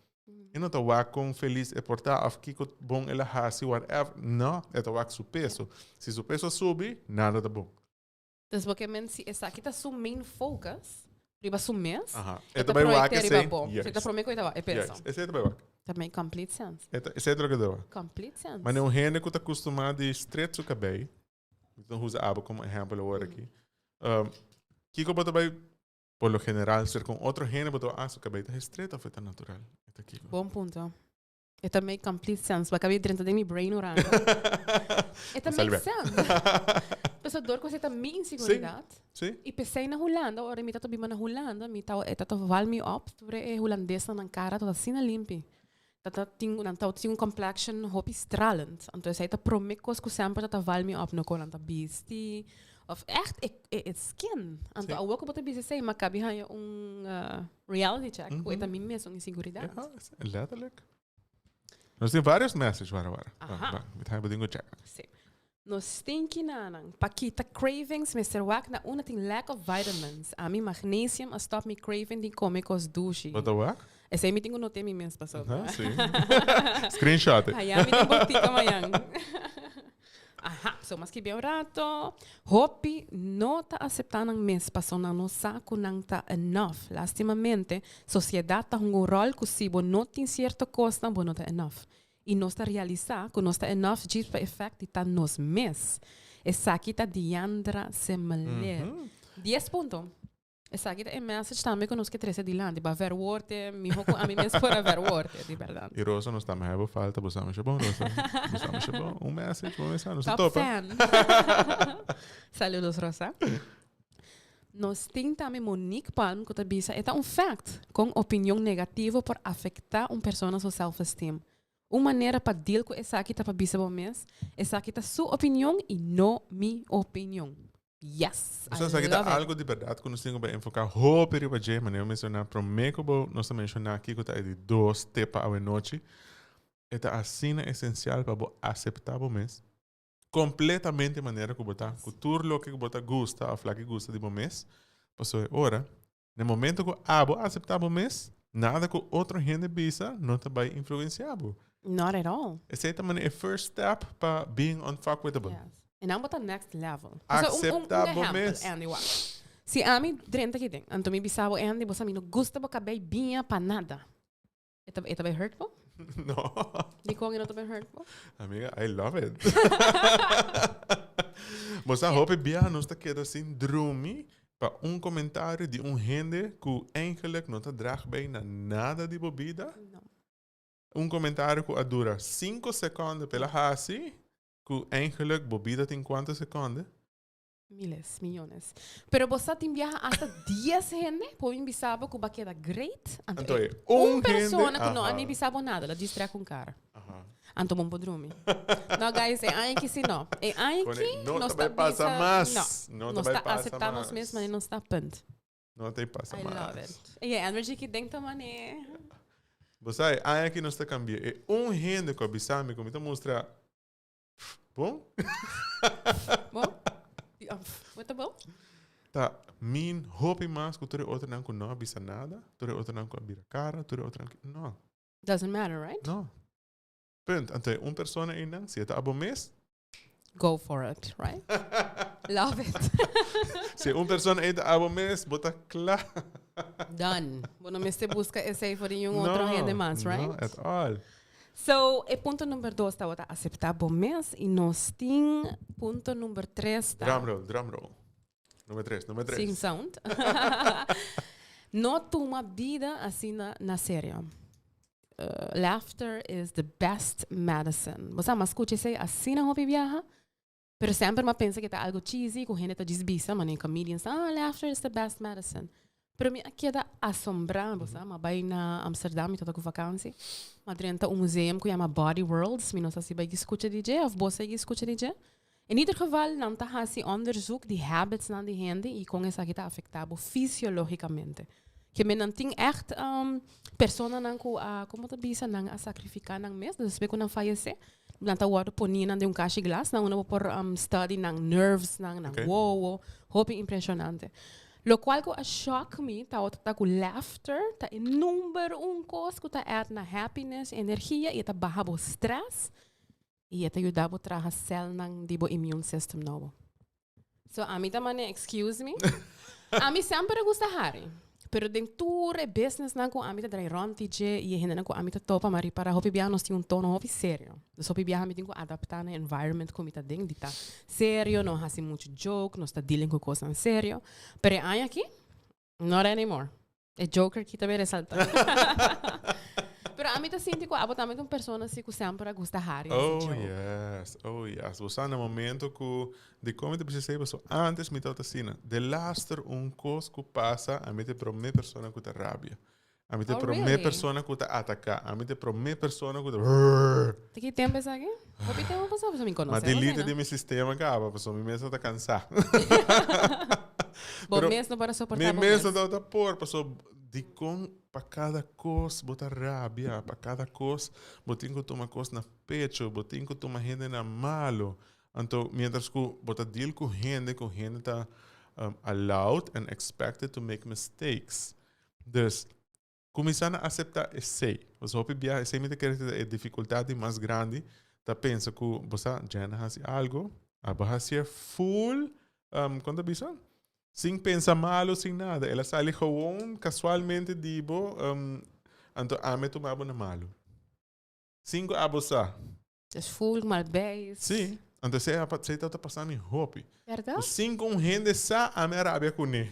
S3: E no ta wak kon felis e por ta of kiko bon el a hasi, whatever. No, e ta wak su peso. Si su peso subi, nada ta bon.
S2: Dus porque men si esaki ta su main focus, riba su mes,
S3: E
S2: e
S3: ta
S2: ta
S3: bai wak
S2: proyectá riba
S3: esei.
S2: bo. Si ta promé ku e ta wak, e peso.
S3: Juist. Esei ta bai wak.
S2: That make complete sense.
S3: Esei ta loke ta wak.
S2: Complete sense.
S3: Ma un hende ku ta kustumá di stret su kabei, mi ta usa abo komo ehèmpel awor aki. Kiko bo ta bai, por lo general, ser ku otro hende bo ta wak, ah, su kabei ta stret of e ta natural? E ta kiko?
S2: Bon punto. E ta make complete sense. Bo a kabia drenta den mi brain orando. E ta make
S3: Salve.
S2: sense. Pasobra dor ku esei ta mi inseguridat. I p'esei na Hulanda, ora mi ta biba na Hulanda, mi ta e ta val mi op, tur e hulandesnan nan kara ta asina limpi. Ta tin nan ta tin un complexion hopi stralend. Anto esei ta promé kos ku semper ta val mi op, no kon nan ta bisti of echt e skin. Anto awor ku bo ta bisa esei, mi a kabi haña un reality check ku e ta mi mes un inseguridat.
S3: Ja, letterlijk. Nos tin varios message, wara wara. Mi ta bo tin ku check.
S2: Si. Nos tin kinanan. Pa kita cravings, mester wak na unda tin lack of vitamins. Ami magnesium a stop mi craving di kome kos dushi.
S3: Bo ta wak?
S2: Esei mi tin ku noté mi mes pasobra.
S3: Ah, si. Screenshot.
S2: Allá mi tin botica mañan. Aha, so mas skibi un rato. Hopi no ta aseptá nan mes paso nan no sa ku nan ta enough. Lastimamente, sosiedat ta hunga un ròl ku si bo no tin sierto kosnan bo no ta enough. I nos ta realisá ku nos ta enough djis pa e fact di ta nos mes. Esaki ta Diandra Semeleer. 10 punto. Esaki ta e message tambe ku nos ke trese dilanti. Ba verwoord e mihó ku ami mes por a verwoord e, di bèrdat.
S3: I Rosa, nos tambe habo falta, bo sa masha bon, Rosa. Bo sa masha bon. Un message, bo mesa, nos ta
S2: Top
S3: topa.
S2: fan. Saludos, Rosa. Nos tin tambe Monique Palm ku ta bisa e ta un fact kon opinion negativo por afektá un persona su self-esteem. Un manera pa deal ku esaki ta pa bisa bo mes, esaki ta su opinion i no mi opinion. Yes, I
S3: Bo sa, esaki ta
S2: love it.
S3: algo di bèrdat ku nos tin ku bai enfoká hopi riba dje, manera mi menshoná promé ku bo nos ta menshoná kiko ta e di dos tip pa awenochi. E ta asina esensial pa bo aseptá bo mes kompletamente manera ku bo ta, ku tur loke ku bo ta gusta òf laki gusta di bo mes, pasobra e ora, na e momento ku abo aseptá bo mes, nada ku otro hende bisa no ta bai influensiá bo.
S2: Not at all.
S3: Esei ta manera e first step pa being unfuckwithable.
S2: Yes. En dan bo ta next level. Pasobra un
S3: Aceptá bo
S2: ehempel,
S3: mes.
S2: Andy, wak. Si ami drenta aki den, anto mi bisa bo, "Andy, bo sa mi no gusta bo kabei biña pa nada." E ta, e ta bay hurt bo?
S3: No.
S2: Dikon e no ta bay hurt bo?
S3: Amiga, I love it. Bo sa hopi biaha nos ta keda sin drumi pa un comentario di un hende cu eigenlijk no ta draag bij na nada di bo bida.
S2: No.
S3: Un comentario cu a dura cinco seconde p'el a haci, cu eigenlijk bo bida tin cuanto seconde?
S2: Miles, millones. Pero bo sa tin biaha hasta dies hende por bin bisa bo cu bo a keda great. Anto
S3: Anto
S2: e
S3: e un
S2: un persona
S3: hende,
S2: cu no a
S3: aha.
S2: ni bisa bo nada, la distrea con cara.
S3: Aha.
S2: Anto bon por drumi. No guys, e aña aki si no. E aña
S3: Con
S2: aki
S3: e no
S2: nos
S3: ta
S2: ta
S3: bay pasa
S2: bisa
S3: mas.
S2: no.
S3: No ta
S2: Nos
S3: bay
S2: ta
S3: pasa
S2: acepta nos
S3: mas.
S2: mes, ma nos ta punt.
S3: No ta pasa
S2: I love
S3: mas.
S2: it. E energy ki den ta mane.
S3: Bo sa e aña aki nos ta cambia. E un hende cu a bisa mi cu mi ta mustra Bon?
S2: Bon? Wat ta bon?
S3: Ta min hopi mas ku tur e otronan ku no a bisa nada, tur e otronan ku a bira kara, tur e otronan ku... No.
S2: Doesn't matter, right?
S3: No. Punt. Anto e un persona einan, si e ta abo mes...
S2: Go for it, right? Love it.
S3: Si e un persona ei ta abo mes, bo ta kla.
S2: Done. Bo no mester buska esei for di un otro hende mas, right?
S3: No, at all.
S2: So, e punto number dos tabata acepta bo mes y nos tin punto number tres ta.
S3: Drum roll, drum roll. Number tres, number tres.
S2: Sin sound. No tuma bida asina na serio. Laughter is the best medicine. Bo sa, m'a scucha esey asina hopi biaha, pero semper m'a pensa cu ta algo cheesy, cu hende ta djis bisa, manera comedians, ah, laughter is the best medicine. Pero mi a keda asombrá, bo sa, m'a bai na Amsterdam, mi tabata ku vakansi, m'a drenta un museum ku yama Body Worlds, mi no sa si bo a yegi skucha di dje òf bo sa yegi skucha di dje. In ieder geval, nan ta hasi onderzoek di habitsnan di hende i kon esaki ta afektá bo fisiológikamente. Ke men nan tin ègt personanan ku a, komo ta bisa, nan a sakrifiká nan mes, despues ku nan fayesé, Nan ta wòrdu poní nan den un kashi glas, nan unda bo por study nan nerves nan, nan wowo, hopi impreshonante. Lokual ku a shock mi tabata ta ku laughter ta e number un kos ku ta add na happiness, energia i e ta baha bo stress i e ta yuda bo traha celnan di bo immune system nobo. So ami ta mane excuse me. Ami semper a gusta hari. Pero den tur e businessnan ku ami ta drai rond di dje i e hendenan ku ami ta topa, m'a ripara hopi biaha nos tin un tono hopi serio. Dus hopi biaha mi tin ku adapta na e environment ku mi ta den, di ta serio, no hasi muchu joke, nos ta dealing ku kosnan serio. Pero e aña aki, not anymore. E joker ki ta bay resalta. Pero ami ta sinti cu abo tambe ta un persona así cu semper a gusta hari hasi
S3: Oh
S2: joke.
S3: yes, oh yes. Bo sa na momento cu dicon mi ta bisa esey paso antes mi tabata asina. Delaster un cos cu pasa ami ta e prome persona cu ta rabia. Ami ta e
S2: Oh
S3: prome
S2: really?
S3: persona cu ta ataca. Ami ta e prome persona cu ta brrrr.
S2: Ta ki tempo esaki? Hopi tempo pasá pasobra mi
S3: Ma
S2: conoce bo
S3: delete
S2: asina.
S3: di mi sistema caba pasobra mi mes no ta cansa.
S2: Bo
S3: Pero
S2: mes no por a soportá
S3: mi
S2: bo
S3: mes
S2: mes.
S3: no tabata por, pasobra dikon pa kada kos bo ta rabia, pa kada kos bo tin ku tuma kos na pecho, bo tin ku tuma hende na malo. Anto mientras ku bo ta deal ku hende, ku hende ta allowed and expected to make mistakes. Dus Kuminsá na aseptá esei. Pasobra hopi biaha esei mi ta kere ta e difikultat di mas grandi, ta pensa ku bo sa Jenna hasi algu, abo hasié full, kon ta bisa? Sin pensa malu, sin nada. El a sali gewoon kasualmente di bo, anto ami a tuma bo na malu. Sin ku abo sa.
S2: Es full mal beis.
S3: Sí, anto esei a esei tabata pasa mi hopi.
S2: Berdad?
S3: Sin ku un hende sa, ami a rabia kuné.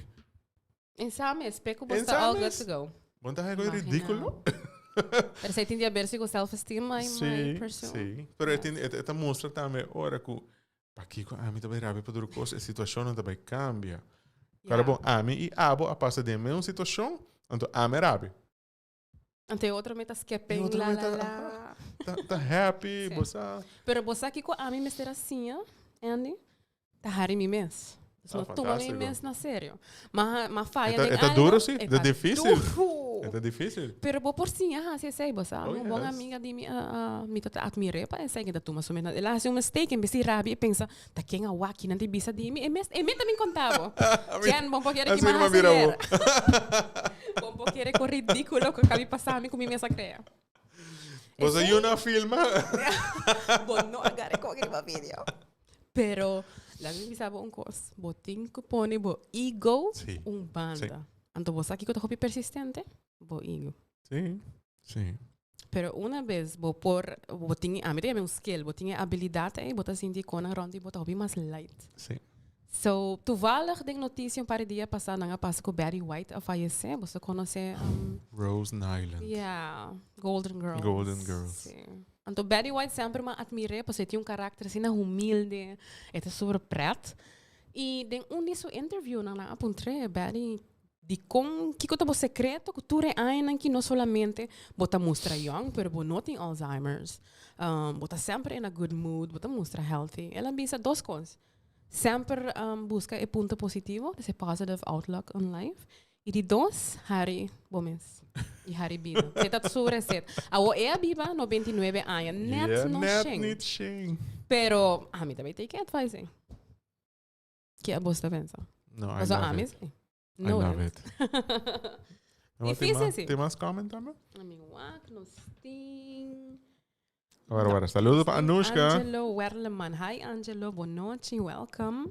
S2: En sa mes, pe ku bo
S3: En
S2: sta
S3: sa
S2: all good
S3: mes.
S2: to go.
S3: Bo no ta haña ku e
S2: Imagina.
S3: ridíkulo?
S2: Pero esei tin di haber si ku self-esteem, I
S3: Sí,
S2: might presume.
S3: sí. Pero e tin, e ta mustra tambe ora ku pakiko ami ta bai rabia pa tur kos, e situashonnan ta bai kambia. Kara
S2: Ja.
S3: bon, ami i abo a pasa den mesun situashon, anto ami a rabia.
S2: Ante otro me ta skepen,
S3: E otro
S2: la
S3: me
S2: la
S3: ta,
S2: la.
S3: Ta, ta happy,
S2: Sí.
S3: bo sa.
S2: Pero bo sa kiko ami mester a siña, Andy? Ta hari mi mes. Dus
S3: Ah,
S2: no tuma mi
S3: fantástico.
S2: mes na serio. Ma, ma falla
S3: E ta-
S2: den
S3: e ta
S2: algo,
S3: duro, sí.
S2: e
S3: Ta
S2: ta
S3: difícil.
S2: duro.
S3: E ta difícil.
S2: Pero bo por siña hasi esei, bo sa.
S3: Oh,
S2: Un bon
S3: yes.
S2: amiga di mi, ah, ah, mi ta admir'é pa esei, ke ta tuma su mes na. El a hasi un mistake, en bes di rabia e pensa, ta ken a wak kinan di bisa di mi? E mes, e mi ta bin konta bo. Jen, bo por kere ki
S3: Así
S2: mi
S3: no
S2: a hasi
S3: mira bo.
S2: ayer. Bo por kere ku ridíkulo ku kabi pasa mi ku mi mes a krea.
S3: Bo sa
S2: Esei-
S3: yuna filma.
S2: Bo no a gara kon riba video. Pero, laga mi bisa bo un kos. Bo tin ku pone bo ego
S3: Sí.
S2: un banda. Anto bo sa kiko ta hopi persistente? Bo ego.
S3: Sí. Sí.
S2: Pero una vez bo por, bo tin, ami ta yama un skill, bo tin e habilidad ei, bo ta sinti con nan rond di bo ta hopi mas light.
S3: Sí.
S2: So, toevallig den noticia un par di dia pasa nan a pasa cu Betty White a fallece. Boso conoce?
S3: Rose Nylund.
S2: Yeah, Golden Girls.
S3: Golden Girls.
S2: Sí. Anto Betty White semper m'a admir'é pasobra e tin un karakter asina humilde, e ta super pret. I den un di su interviewnan nan a puntr'é, Betty, dikon, kiko ta bo sekreto ku tur e añanan ki no solamente bo ta mustra yòn, pero bo no tin Alzheimer's, bo ta semper in a good mood, bo ta mustra healthy. El a bisa dos kos, semper buska e punto positivo, dus e positive outlook on life, I di dos, hari bo mes. I hari bida. E ta su receta. Awo e a biba 99 aña. Net
S3: Yeah,
S2: no
S3: net
S2: shen.
S3: niet shen.
S2: Pero ami tambe take advice. eh. Ke abos ta pensa?
S3: No, I
S2: Paso
S3: love
S2: ami
S3: it.
S2: si.
S3: I love it. No,
S2: Difícil,
S3: tin mas-
S2: sí.
S3: Tin mas comment tambe?
S2: Ami wak nos tin.
S3: Awor, awor. Saludo pa Anushka.
S2: Angelo Werleman. Hi Angelo, bon nochi, welcome.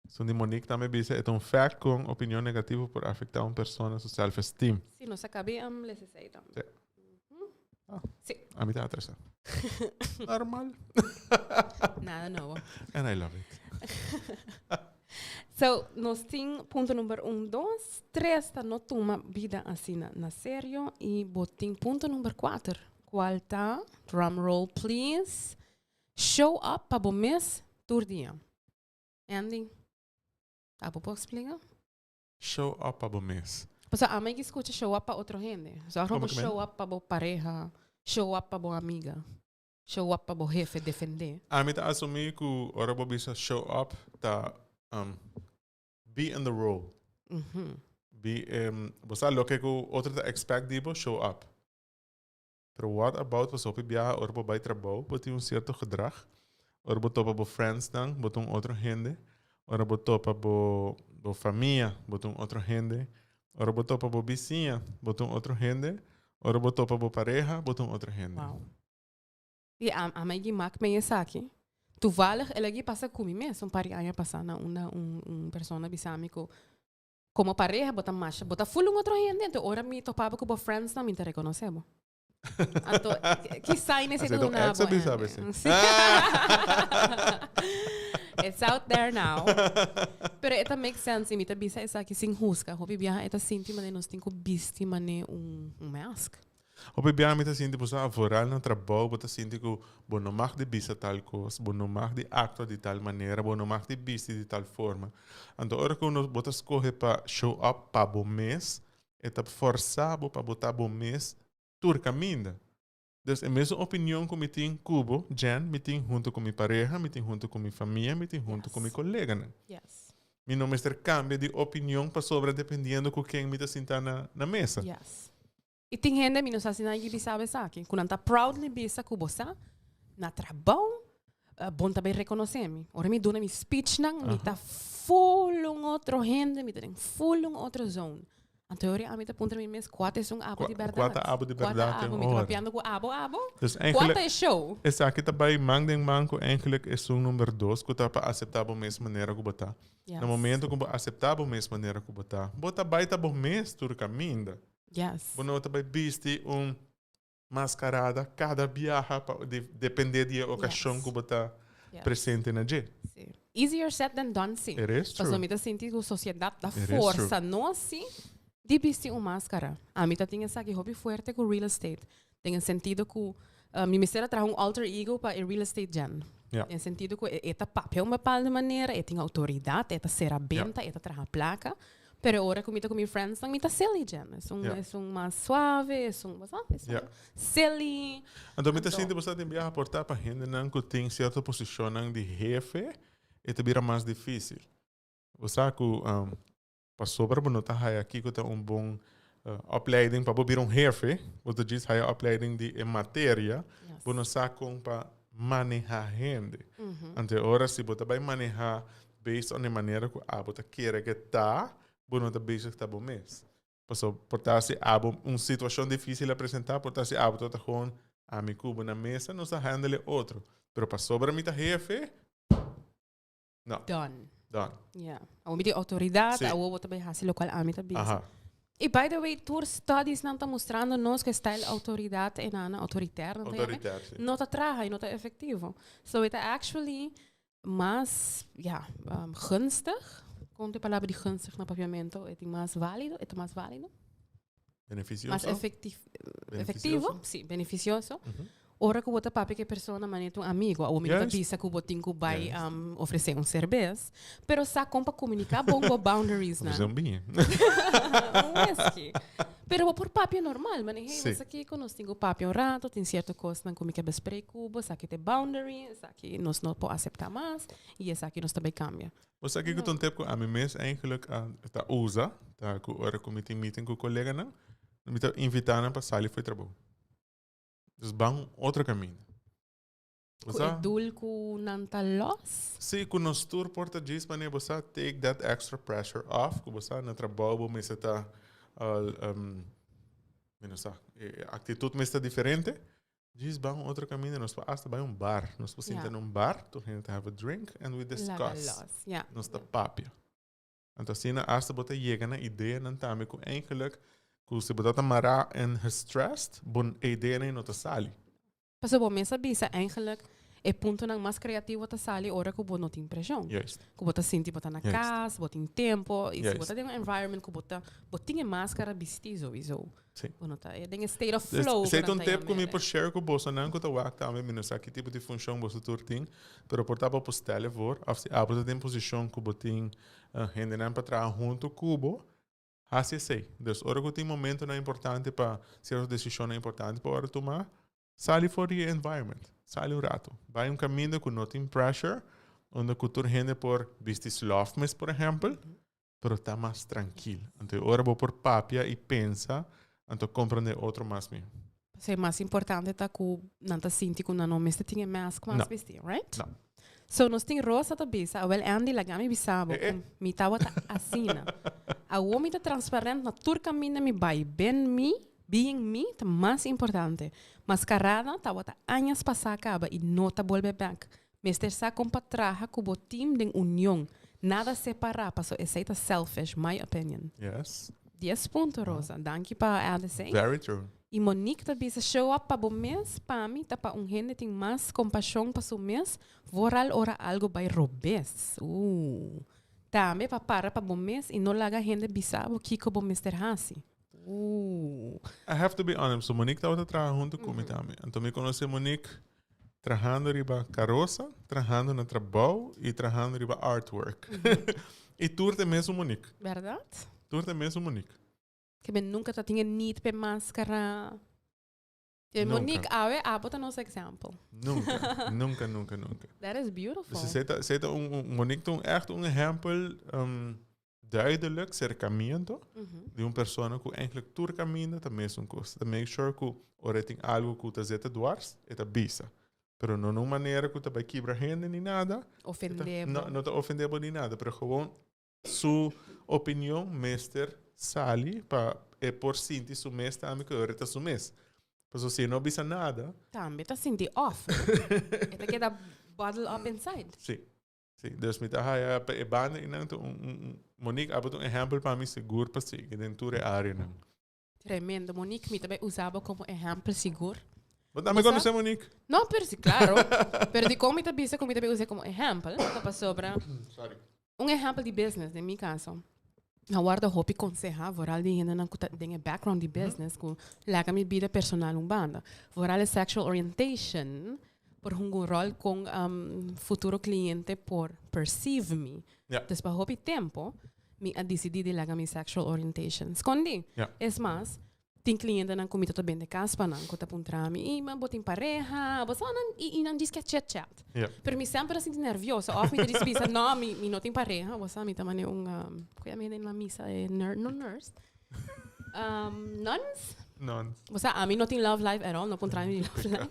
S3: Esun di Monique tambe bisa e ta un fact cu un opinion negativo por afecta un persona su self-esteem.
S2: Si, nos a cabe am lesa esey tambe.
S3: Sí. Ah.
S2: Sí.
S3: A mi ta atrasa. Normal.
S2: Nada nobo.
S3: And I love it.
S2: So, nos tin punto number 1, 2, 3 ta no tuma bida asina na serio y bo tin punto number 4, cual ta, drum roll please, show up pa bo mes tur dia. Andy, abo por explica?
S3: Show up pa bo mes.
S2: Pasobra ami ki scucha show up pa otro hende. So,
S3: Como
S2: bo
S3: que men?
S2: show up pa bo pareha, show up pa bo amiga, show up pa bo hefe defende.
S3: Ami ta asumi cu ora bo bisa show up ta be in the role. Be, bo sa loke cu otro ta expect di bo, show up. Pero what about pasobra hopi biaha ora bo bay trabou, bo tin un cierto gedrag. Ora bo topa bo friendsnan, bo ta un otro hende. Ora bo topa bo bo famia, bo ta un otro hende. Ora bo topa bo bisiña, bo ta un otro hende. Ora bo topa bo pareha, bo ta un otro hende.
S2: Wow. I ami a gi mak mee esaki. Toevallig el a gi pasa ku mi mes un par di aña pasa na unda un persona bisa mi ku Como pareha bo ta masha, bo ta full un otro hende, anto ora mi topaba cu bo friendsnan mi ta reconoce bo. Anto, ki sign esey ta
S3: Así
S2: duna
S3: ex a
S2: bo,
S3: bisa
S2: Andy?
S3: besi.
S2: Sí. It's out there now. Pero e ta make sense y mi ta bisa esaki sin husga. Hopi biaha e ta sinti mane nos tin cu bisti mane un mask.
S3: Hopi biaha mi ta sinti bo sa vooral na trabou bo ta sinti ku bo no mag di bisa tal kos, bo no mag di aktua di tal manera, bo no mag di bisti di tal forma. Anto ora ku bo ta skohe pa show up pa bo mes, e ta forsa bo pa bo ta bo mes tur kaminda. Dus e mesun opinion ku mi tin ku bo, Jen, mi tin hunto ku mi pareha, mi tin hunto ku mi famia, mi tin hunto ku mi koleganan. Mi no mester kambia di opinion pasobra dependiendo ku ken mi ta sinta na mesa.
S2: I tin hende, mi no sa si nan a bisa bo esaki, ku nan ta proudly bisa ku bo sa, na trabou, bon ta bay rekonosé mi. Ora mi duna mi speechnan, mi ta full un otro hende, mi ta den full un otro zone. Anto ora ami ta puntra mi mes, kua ta esun abo di bèrdat?
S3: Kua ta abo di
S2: Kua ta
S3: bèrdat
S2: abo?
S3: den
S2: Mi ta
S3: ora?
S2: papiando ku abo, abo?
S3: Dus
S2: Kua
S3: eigenlijk,
S2: ta e show?
S3: esaki ta bay man den man ku eigenlijk esun number dos ku ta pa aseptá bo mes manera ku bo ta. Na momento ku bo aseptá bo mes manera ku bo ta, bo ta bay ta bo mes tur kaminda. Bo no ta bai bisti un mascarada cada biaha pa depende di e ocasion cu bo ta presente na dje.
S2: Sí. Easier said than done, sí.
S3: It is true.
S2: Pasobra mi ta sinti cu sociedad ta
S3: It is true.
S2: forsa nos, sí, di bisti un mascara. Ami ta tin esaki hopi fuerte cu real estate. Den e sentido cu mi mester a traha un alter ego pa e real estate gen. Den sentido cu e ta papia un bepaalde manera, e tin autoridad, e ta cera benta, e ta traha placa. Pero ora ku mi ta ku mi friendsnan, mi ta silly, Jen. Es un, es un mas suave, es un, what's that? Es un silly.
S3: Anto mi ta sinti bo sa tin biaha por ta pa hendenan ku tin sierto posishonnan di hefe, e ta bira mas difísil. Bo sa ku pasobra bo no ta haya kiko ta un bon opleiding pa bo bira un hefe, bo ta djis haya opleiding di e materia, bo no sa kon pa maneha hende. Anto e ora si bo ta bai maneha based on e manera ku abo ta kere ke ta, bo no ta bezig ta bo mes. Paso por ta si abo un situashon difisil a presenta, por ta si abo ta ta gewoon ami ku bo na mesa nos a handle e otro. Pero pasobra mi ta hefe, no.
S2: Done.
S3: Done.
S2: Yeah. Awor mi tin outoridat,
S3: Sí.
S2: awor bo ta bai hasi lokual ami ta bisa.
S3: Aha.
S2: Y by the way, tur studies nan ta mustrando nos cu style autoridad e nan autoritair nan ta yama,
S3: Autoritair, si.
S2: no ta traha y no ta efectivo. So e ta actually mas, ja, gunstig. Con ta e palabra di gunstig na papiamento? E tin mas valido? E ta mas valido?
S3: Beneficioso?
S2: Mas efectivo?
S3: Beneficioso?
S2: Si, beneficioso. Ora cu bo ta papia cu e persona manera un amigo, awor mi no ta bisa cu bo tin cu bay ofrece un cerbes, pero sa con pa comunica bon bo boundaries nan.
S3: Ofrece un biña.
S2: Un whisky. Pero bo por papia normal, manera, hey, bo sa kico, nos tin cu papia un rato, tin cierto cosnan cu mi ke bespreek cu bo, esaki ta e boundary, esaki nos no por acepta mas, y esaki nos ta bay cambia.
S3: Bo sa kico ta un tip cu ami mes eigenlijk a ta usa, ta cu ora cu mi tin meeting cu coleganan, mi ta invita nan pa sali for di trabou. Dus ban un otro caminda.
S2: Cu e doel cu nan ta los?
S3: Si, cu nos tur por ta djis manera bo sa take that extra pressure off, cu bo sa na trabou bo mester ta, mi no sa, e actitud mester ta diferente. Djis ban un otro caminda, nos por hasta bai un bar. Nos por sinta na un bar, tur hende ta have a drink and we discuss.
S2: Laga los, ja.
S3: Nos ta papia. Anto asina hasta bo ta yega na ideanan tambe ku eigenlijk ku si bo ta ta mará en gestressed, bo e ideanan ei no ta sali.
S2: Pasobra bo mes a bisa eigenlijk e puntonan mas kreativo ta sali ora ku bo no tin preshon.
S3: Juist.
S2: Ku bo ta sinti bo ta na kas, bo tin tempo, i si bo ta den un environment ku bo ta, bo tin e maskara bisti souiso.
S3: Sí.
S2: Bo no ta den e state of flow.
S3: Esei ta un tip ku mi por share ku bosonan ku ta wak tambe. Mi no sa ki tipo di funshon boso tur tin, pero por ta bo por stel e voor òf si abo ta den posishon ku bo tin hendenan pa traha huntu ku bo, hasi esei. Dus ora ku tin momentonan importante pa sierto desishonnan importante pa ora tuma, sali for di e environment. Sali un ratu. Bai un kaminda ku no tin pressure, unda ku tur hende por bisti slòf mes, por ehèmpel. pero ta mas trankil. Anto e ora bo por papia i pensa, anto komprende otro mas mihó.
S2: P'esei mas importante ta ku nan ta sinti ku nan no mester tin e mask mas
S3: No.
S2: bisti, right?
S3: No.
S2: So nos tin Rosa ta bisa, awel Andy laga mi bisa bo
S3: Eh, eh.
S2: ku mi tabata asina. Awor mi ta transparent na tur kaminda mi bai. Ben mi, being mi ta mas importante. Maskarada tabata añas pasá kaba i no ta bolbe bèk. Mester sa kon pa traha ku bo team den union, nada separá paso esei ta selfish, my opinion.
S3: Yes.
S2: Dies punto Rosa, danki pa add esei.
S3: Very true.
S2: I Monique ta bisa show up pa bo mes, pa mi ta pa un hende tin mas kompashon pa su mes, vooral ora algo bai robes. Ooh. Tambe pa para pa bo mes i no laga hende bisa bo kiko bo mester hasi. Ooh.
S3: I have to be honest, so Monique tabata traha hunto ku mi tambe. Anto mi konosé Monique Trahando riba karosa, trahando na trabou i trahando riba artwork. I tur ta e mesun Monique.
S2: Bèrdat?
S3: Tur ta e mesun Monique.
S2: Ke men nunka ta tin e need p'e maskara. Ke
S3: Nunka.
S2: Monique, awe abo ta nos example.
S3: Nunka, nunka, nunka, nunka.
S2: That is beautiful.
S3: Dus esei ta, esei ta un, un, Monique ta un ègt un ehèmpel duidelijk serkamiento di un persona ku eigenlijk tur kaminda ta mesun kos. Ta make sure ku ora e tin algu ku ta zeta dwars, e ta bisa. Pero no na un manera ku ta bai kibra hende ni nada.
S2: Ofende bo.
S3: No, no ta ofende bo ni nada, pero gewoon su opinion mester sali pa e por sinti su mes tambe ku ora e ta su mes. Pasobra si e no bisa nada.
S2: Tambe ta sinti off. E ta keda bottle up inside.
S3: Si. Sí, dus mi ta haya pa e banda einan ta un, un, un Monique abo ta un ehempel pa mi sigur pa sigui den tur e areanan.
S2: Tremendo. Monique, mi ta bay usa bo como ehempel sigur.
S3: Bo tambe
S2: Bo sa?
S3: conoce Monique?
S2: No, pero si, claro. Pero dicon mi ta bisa cu mi ta bay usa como ehempel, ta pasobra
S3: Sorry.
S2: un ehempel di business, den mi caso. A wordo hopi conseha, vooral di hendenan cu ta den e background di business, cu laga mi bida personal un banda. Vooral e sexual orientation por hunga un rol con futuro cliente por perceive mi. Dus pa hopi tempo mi a dicidi di laga mi sexual orientation scondi. Es mas, Tin clientenan cu mi ta ta bende cas pa nan cu ta puntra mi, y ma bo tin pareha? Bo sa nan, y, y nan djis ke chit chat. Pero mi semper a sinti nervioso. Of mi ta djis bisa, no, mi, mi no tin pareha. Bo sa, mi ta mane un, um, cu yama hende na misa? E nur, no nurse. Um, nuns?
S3: Nuns.
S2: Bo sa, ami no tin love life at all, no puntra mi di love life.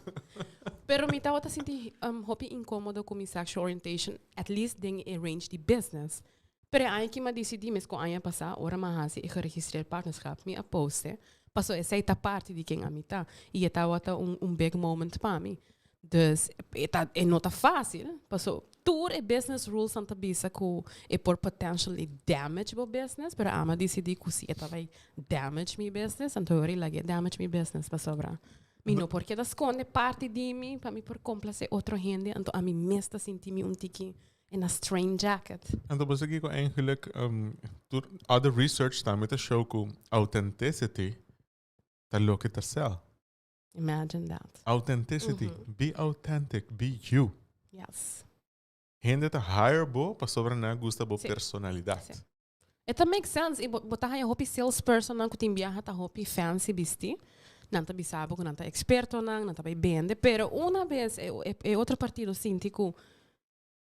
S2: Pero mi tabata sinti um, hopi incomodo cu mi sexual orientation, at least den e range di business. Pero e aña ki mi a disidí mes ku aña pasá ora mi a hasi e geregistreerd partnerschap mi a poste paso esei ta parti di ken ami ta i e tabata un un big moment pa mi. Dus e ta e no ta fásil paso. Tur e business rules nan ta bisa ku e por potentially damage bo business, pero ami a disidí ku si e ta bai damage mi business, anto e ora lag'é damage mi business pasobra mi no por keda skonde parti di mi pa mi por komplasé otro hende, anto ami mes ta sinti mi un tiki in a strain jacket.
S3: Anto bo sa kiko eigenlijk tur other research tambe ta show ku authenticity ta loke ta sell.
S2: Imagine that.
S3: Authenticity. Be authentic. Be you.
S2: Yes.
S3: Hende ta hire bo pasobra nan gusta bo personalidad.
S2: Sí. E ta make sense. I bo, bo ta haya hopi salespersonnan ku tin biaha ta hopi fancy bisti. Nan ta bisa bo ku nan ta ekspertonan, nan ta bai bende. Pero una bes e, e, e otro partido sinti ku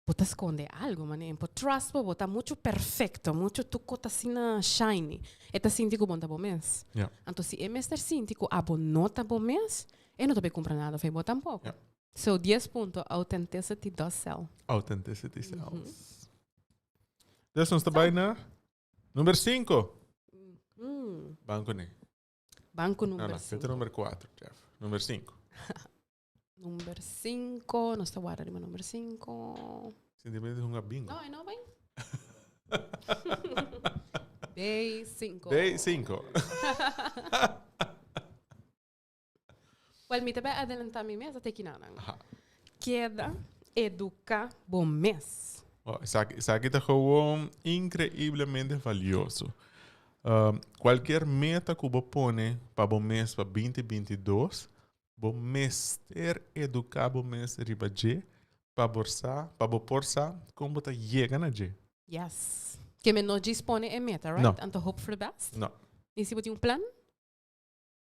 S2: Bo ta skonde algo, mane bo trust bo, bo ta muchu perfecto, muchu tur kos ta asina shiny. E ta sinti ku bo no ta bo mes.
S3: Ja.
S2: Anto si e mester sinti ku abo no ta bo mes, e no ta bay kumpra nada for bo tampoko.
S3: Ja.
S2: So dies punto, authenticity does sell.
S3: Authenticity sells. Dus nos ta bay na number cinco. Ban kuné.
S2: Ban ku
S3: No,
S2: number
S3: no,
S2: cinco.
S3: e ta number cuatro, Jeff. Number cinco.
S2: Number cinco, nos ta warda riba number cinco.
S3: Sinti mi hunga bingo.
S2: No, e no bai. Day cinco.
S3: Day cinco.
S2: Well, mi ta bai adelanta mi mes te kinanan.
S3: Aha.
S2: Keda educa bo mes.
S3: Oh, esaki, esaki ta gewoon increiblemente valioso. Um, cualkier meta ku bo pone pa bo mes pa 2022, Bo mester eduká bo mes riba dje pa bo sa, pa bo por sa kon bo ta yega na dje.
S2: Yes. Ke men no djis pone e meta, right?
S3: No.
S2: Anto hope for the best?
S3: No.
S2: I si bo tin un plan?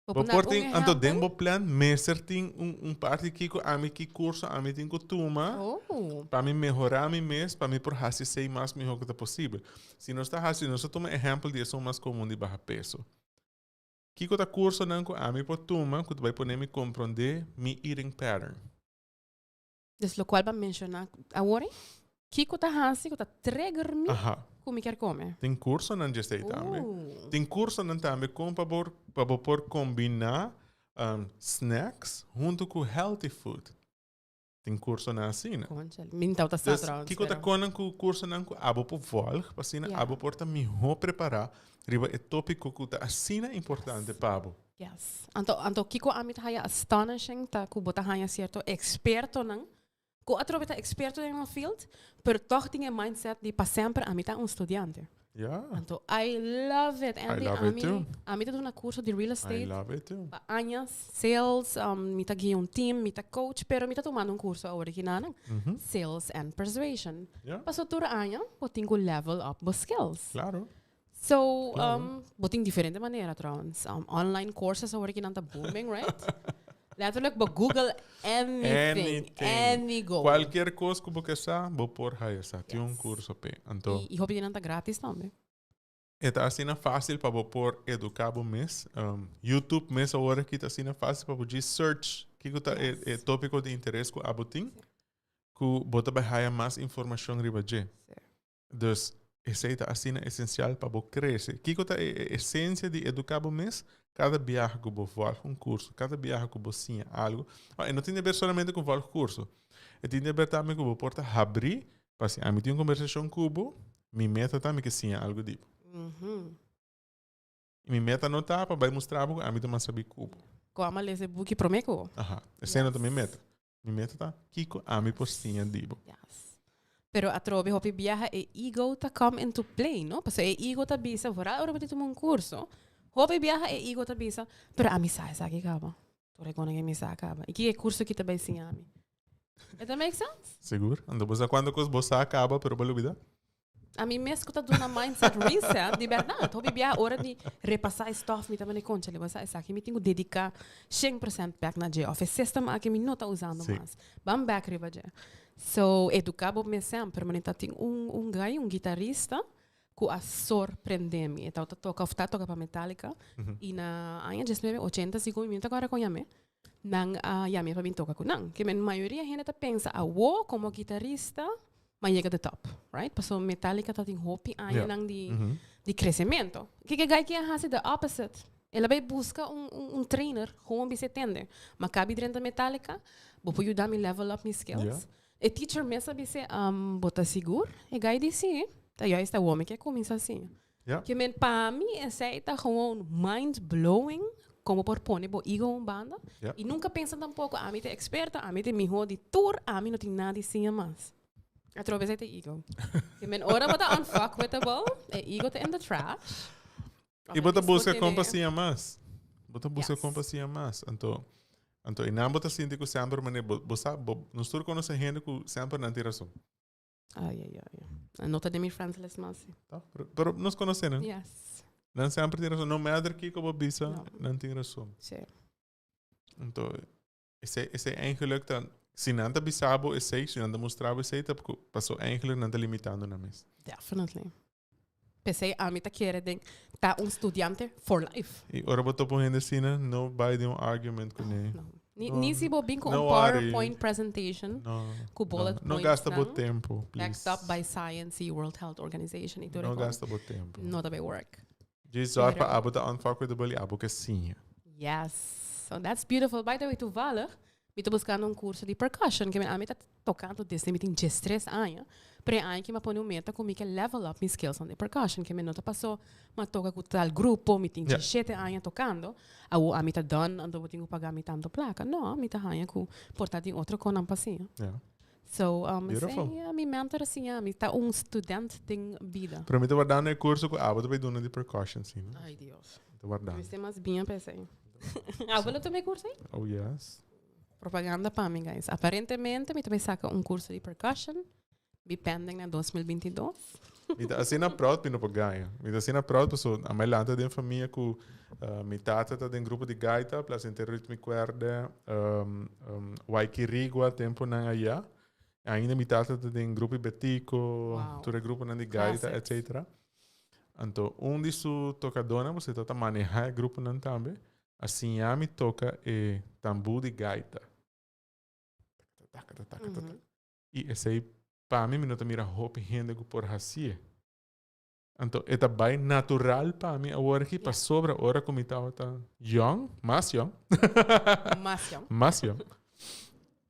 S2: Bo
S3: Bo
S2: por
S3: por
S2: un
S3: tin, anto den
S2: ehèmpel?
S3: bo plan mester tin un, un parti kiko ami, ki kurso ami tin ku tuma
S2: Oh.
S3: pa mi mehorá mi mes, pa mi por hasi esei mas mihó ku ta posibel. Si nos ta hasi, nos ta tuma ehèmpel di esun mas komun di baha peso. Kiko ta kursonan ku ami por tuma ku ta bai pone mi komprondé mi eating pattern?
S2: Dus lokual bo a menshoná awor ei, kiko ta hasi ku ta trigger mi ku mi kier kome?
S3: Tin kursonan djesei tambe. Tin kursonan tambe kon pa bo pa bo por kombiná snacks huntu ku healthy food. Tin kursonan asina.
S2: Conchale, mi no tabata sa
S3: Dus
S2: trouwens,
S3: kiko ta
S2: pero.
S3: konan ku kursonan ku abo por volg pa asina
S2: Ja.
S3: abo por ta mihó prepará riba e tópiko ku ta asina importante
S2: Yes.
S3: pa bo.
S2: Yes. Anto, anto kiko ami ta haya astonishing ta ku bo ta haña sierto ekspertonan ku atrobe ta eksperto den nan field, pero tòg tin e mindset di pa semper ami ta un studiante.
S3: Ja.
S2: Anto I love it, Andy.
S3: I love it
S2: ami,
S3: too.
S2: Ami ta duna curso di real
S3: I
S2: estate
S3: love it too.
S2: pa añas, sales, um, mi ta guia un team, mi ta coach, pero mi ta tumando un curso awor aki nanan. Sales and persuasion.
S3: Ja.
S2: Paso tur aña bo tin ku level up bo skills.
S3: Claro.
S2: So,
S3: Claro.
S2: um, bo tin diferente manera trouwens. Um, online courses awor aki nan ta booming, right? Letterlijk bo Google anything,
S3: Anything.
S2: any goal.
S3: Cualkier cos cu bo ke sa, bo por haya sa. Tin un
S2: Yes.
S3: curso p'e. Anto,
S2: Y, y hopi di nan ta gratis tambe.
S3: e ta asina fácil pa bo por educa bo mes. Um, YouTube mes awor aki ta asina fácil pa bo djis search kiko ta e, e
S2: Yes.
S3: tópico di interes cu abo tin,
S2: Sí.
S3: cu bo ta bai haya mas informacion riba dje.
S2: Sí.
S3: Dus esei ta asina esensial pa bo krese. Kiko ta e esensia di eduká bo mes? Kada biaha ku bo vòlg un kurso, kada biaha ku bo siña algu, e no tin di ber solamente ku vòlg kurso, e tin di ber tambe ku bo por ta habrí pa si ami tin un kombersashon ku bo, mi meta ta mi ke siña algu di bo. I mi meta no ta pa bai mustra bo ku ami ta mas sabí ku bo.
S2: Ku ama lesa e buki promé ku bo.
S3: Aha, esei no ta mi meta. Mi meta ta kiko ami por siña di bo.
S2: Yes. Pero atrobe hopi biaha e ego ta come into play, no? Pasobra e ego ta bisa, vooral ora bo ta tuma un curso, hopi biaha e ego ta bisa, pero ami sa esaki caba. Tur e kona ke mi sa caba. I kiko e curso aki ta bay siña mi? E ta make sense?
S3: Sigur. Anto bo sa cuanto cos bo sa caba pero bo lubida?
S2: Ami mes ku ta duna mindset reset, di bèrdat. Hopi bia ora di repasá e stòf mi ta manda e koncha li, bo sa esaki mi tin ku dediká shen persènt bèk na dje òf e sistem aki mi no ta usando mas. Ban bèk riba dje. So, eduká bo mes semper. Manera ta tin un un guy, un gitarista ku a sorprendé mi. E tabata toka òf ta toka pa Metallica i na aña diesnuebe ochenta segun mi, mi no ta kòrda kon yam'é, Nan a yam'é pa bin toka ku nan. Ke men mayoria hende ta pensa awo komo gitarista m'a yega de top, right? Pasobra Metallica ta tin hopi añanan di di kresementu. Kiko e guy ke a hasi the opposite. El a bai buska un un trainer gewoon bisa e tende, m'a kabi drenta Metallica, bo por yuda mi level up mi skills. E teacher mes a bis'é, um, bo ta sigur? E guy di sí. Ta juist awor mi ke kuminsá siña. Ke men pa mi esei ta gewoon mind blowing kon bo por pone bo ego un banda i nunka pensa tampoko ami ta eksperto, ami ta e mihó di tur, ami no tin nada di siña mas. Atrobe esei ta ego. Ke men ora bo ta unfuckwithable, e ego ta in the trash.
S3: I bo ta buska kon pa siña mas. Bo ta buska kon pa siña mas. Anto, anto einan bo ta sinti ku semper manera bo, bo sa, bo, nos tur konosé hende ku semper nan tin rason.
S2: Ai, ai, ai. No ta den mi friends list mas. Sí.
S3: Ta, pero, pero nos konosé nan.
S2: Yes.
S3: Nan semper tin rason. No matter kiko bo bisa,
S2: No.
S3: nan tin rason.
S2: Sí.
S3: Anto, esei, esei eigenlijk ta, si nan ta bisa bo esei, si nan ta mustra bo esei, ta paso eigenlijk nan ta limitando nan mes.
S2: Definitely. P'esei ami ta kere den ta un studiante for life.
S3: I ora bo topa un hende asina, no bai den un argument kuné.
S2: No. Ni, ni si bo bin ku un PowerPoint presentation
S3: no,
S2: ku bullet
S3: no, no
S2: points
S3: gasta bo
S2: nan,
S3: tempo, please.
S2: backed up by science i World Health Organization i tur e
S3: No
S2: kos.
S3: gasta bo tempo.
S2: No ta bai work.
S3: Djis zorg pa
S2: Pero-
S3: abo ta unfuckwithable i abo ke siña.
S2: Yes. So that's beautiful. By the way, toevallig, Mi ta buscando un curso di percussion, ke ami ta tocando desde mi tin diestres aña, pero e aña aki mi a pone un meta cu mi ke level up mi skills di percussion, ke mi no ta paso mi a toca cu tal grupo, mi tin diesshete aña tocando, awo ami ta done, anto bo tin cu paga mi tanto placa. No, mi ta haña cu por ta tin otro conan pa siña. So, esey mi mentor a siña mi, ta un student den bida.
S3: Pero mi ta wardando e curso cu abo ta bay duna di percussion, si no?
S2: Ay Dios.
S3: Mi ta wardando.
S2: Mi ta mas bien pa esey. Abo lo tuma e curso ey?
S3: Oh yes.
S2: Propaganda pa mi guys. Aparentemente mi ta bay saca un curso di percussion. Bi pending na 2022.
S3: Mi ta asina proud mi no por gaña. Mi ta asina proud paso a mi lanta den famia cu mi tata ta den grupo di gaita, Placentero Ritmo y Cuerde, um, um, Waikirigua temponan aya. Ainda mi tata ta den grupo di Betico,
S2: Wow.
S3: tur e gruponan di gaita,
S2: Classics.
S3: etcetera. Anto un di su tocadonan, pasobra e tata maneha e gruponan tambe, a siña mi toca e tambú di gaita. Taka, taka, taka, taka. I esei pa mi, mi no ta mira hopi hende ku por hasié. Anto e ta bai natural pa mi awor aki, pasobra ora ku mi tabata yòn, mas yòn,
S2: Mas yòn.
S3: mas yòn,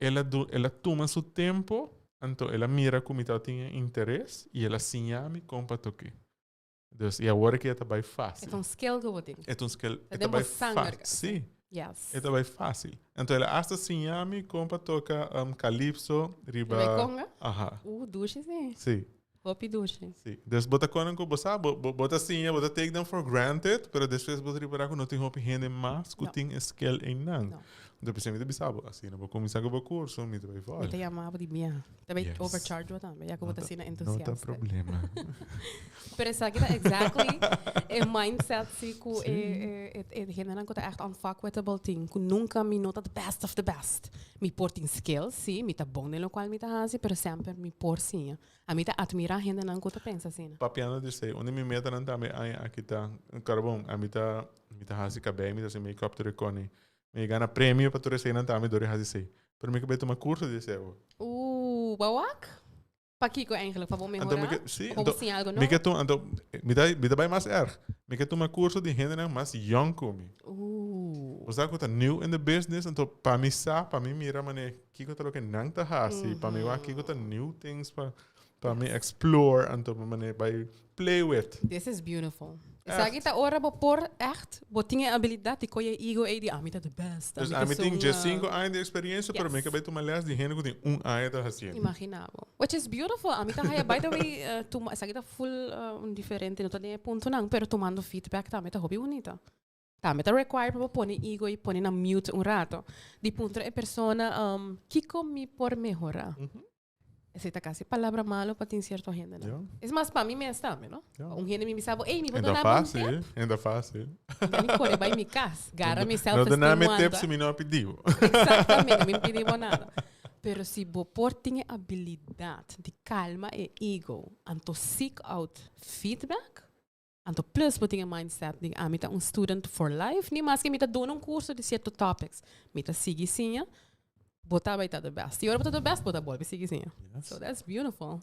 S3: el a du, el a tuma su tempo, anto el a mira ku mi tabatin e interes i el a siña mi kon pa tok'é. Dus i awor aki e ta bai fácil.
S2: E ta un skill ku bo tin.
S3: E ta un skill.
S2: Ta
S3: E ta
S2: den bo
S3: bai
S2: sanger.
S3: fácil. Sí.
S2: Yes.
S3: E ta bai fácil. Anto el a hasta siña mi kon pa toka um, calypso riba...
S2: Riba e conga?
S3: Aha.
S2: Dushi sí.
S3: Sí.
S2: Hopi dushi.
S3: Sí. Dus bo ta konan ku bo sa, bo, bo, bo ta siña, bo ta take them for granted, pero despues bo ta ripará ku no tin hopi hende mas ku
S2: No.
S3: tin e skill einan.
S2: No.
S3: Anto p'esei mi ta bisa bo, asina bo kuminsá ku bo kurso, mi ta bai
S2: Mi
S3: vòl.
S2: ta yama bo di mia. Ta bai
S3: Yes.
S2: overcharge bo tambe, ya ku bo ta asina
S3: No ta
S2: entusiasta.
S3: problema.
S2: Pero esaki ta exactly e mindset si ku e, e, e, e hendenan ku ta echt unfuckwithable tin, ku nunca mi no ta the best of the best. Mi por tin skills, si, mi ta bon den lokual mi ta hasi, pero semper mi por siña. Ami ta admira hendenan ku ta pensa asina.
S3: Papiando di esei, un di mi metanan tambe aña aki ta, karbon, ami ta, mi ta hasi kabei, mi ta hasi make-up tur e koni. Mi gana premio pa tur eseinan tambe dor di hasi esei. Pero mi ke bai tuma kurso di esei awor.
S2: Bo wak? Pakiko eigenlijk? Pa bo
S3: Anto mi
S2: mehorá?
S3: ke, sí,
S2: Of pa bo
S3: anto
S2: siña algo
S3: mi ke
S2: nobo?
S3: tuma, anto mi ta, mi ta bai mas erg. Mi ke tuma kurso di hendenan mas yong ku mi. Bo sa ku ta new in the business, anto pa mi sa, pa mi mira manera kiko ta loke nan ta hasi, pa mi wak kiko ta new things pa, pa mi explore, anto pa manera bai play with.
S2: This is beautiful. Esaki ta ora bo por echt, bo tin e abilidad di koe e ego ei di ami ta the best.
S3: Dus
S2: Ami ta
S3: ami tin
S2: zo'n,
S3: dje cinco aña di experiencia, pero mi
S2: Yes.
S3: ke bai tuma les di hende ku tin un aña ta haciendo.
S2: Imagina bo. Which is beautiful. Ami ta haya, by the way, tuma, esaki ta full un diferente, no ta den e puntonan, pero tumando feedback tambe ta hopi bunita. Tambe ta require pa bo pone ego i pone na mute un rato. Di puntra e persona, kiko mi por mehora? Esei ta casi palabra malo pa tin cierto hendenan.
S3: Ja.
S2: Es mas pa mi mes tambe, no?
S3: Ja.
S2: Un hende mi bisa bo, ey, mi bo
S3: En ta
S2: dona bo un
S3: fácil,
S2: tip?
S3: en ta fácil.
S2: Mi corre bai mi cas, gara mi
S3: No
S2: self-esteem
S3: dona mi
S2: wanta.
S3: tip si mi no a pidi bo.
S2: Exactamente, mi no pidi bo nada. Pero si bo por tin e habilidad di calma e ego, anto seek out feedback, anto plus bo tin e mindset di ami ta un student for life, ni maske mi ta duna un curso di cierto topics, mi ta sigui siña, bo ta bay ta the best. Y ora bo ta the best, bo ta bolbe sigui siña.
S3: Yes.
S2: So that's beautiful.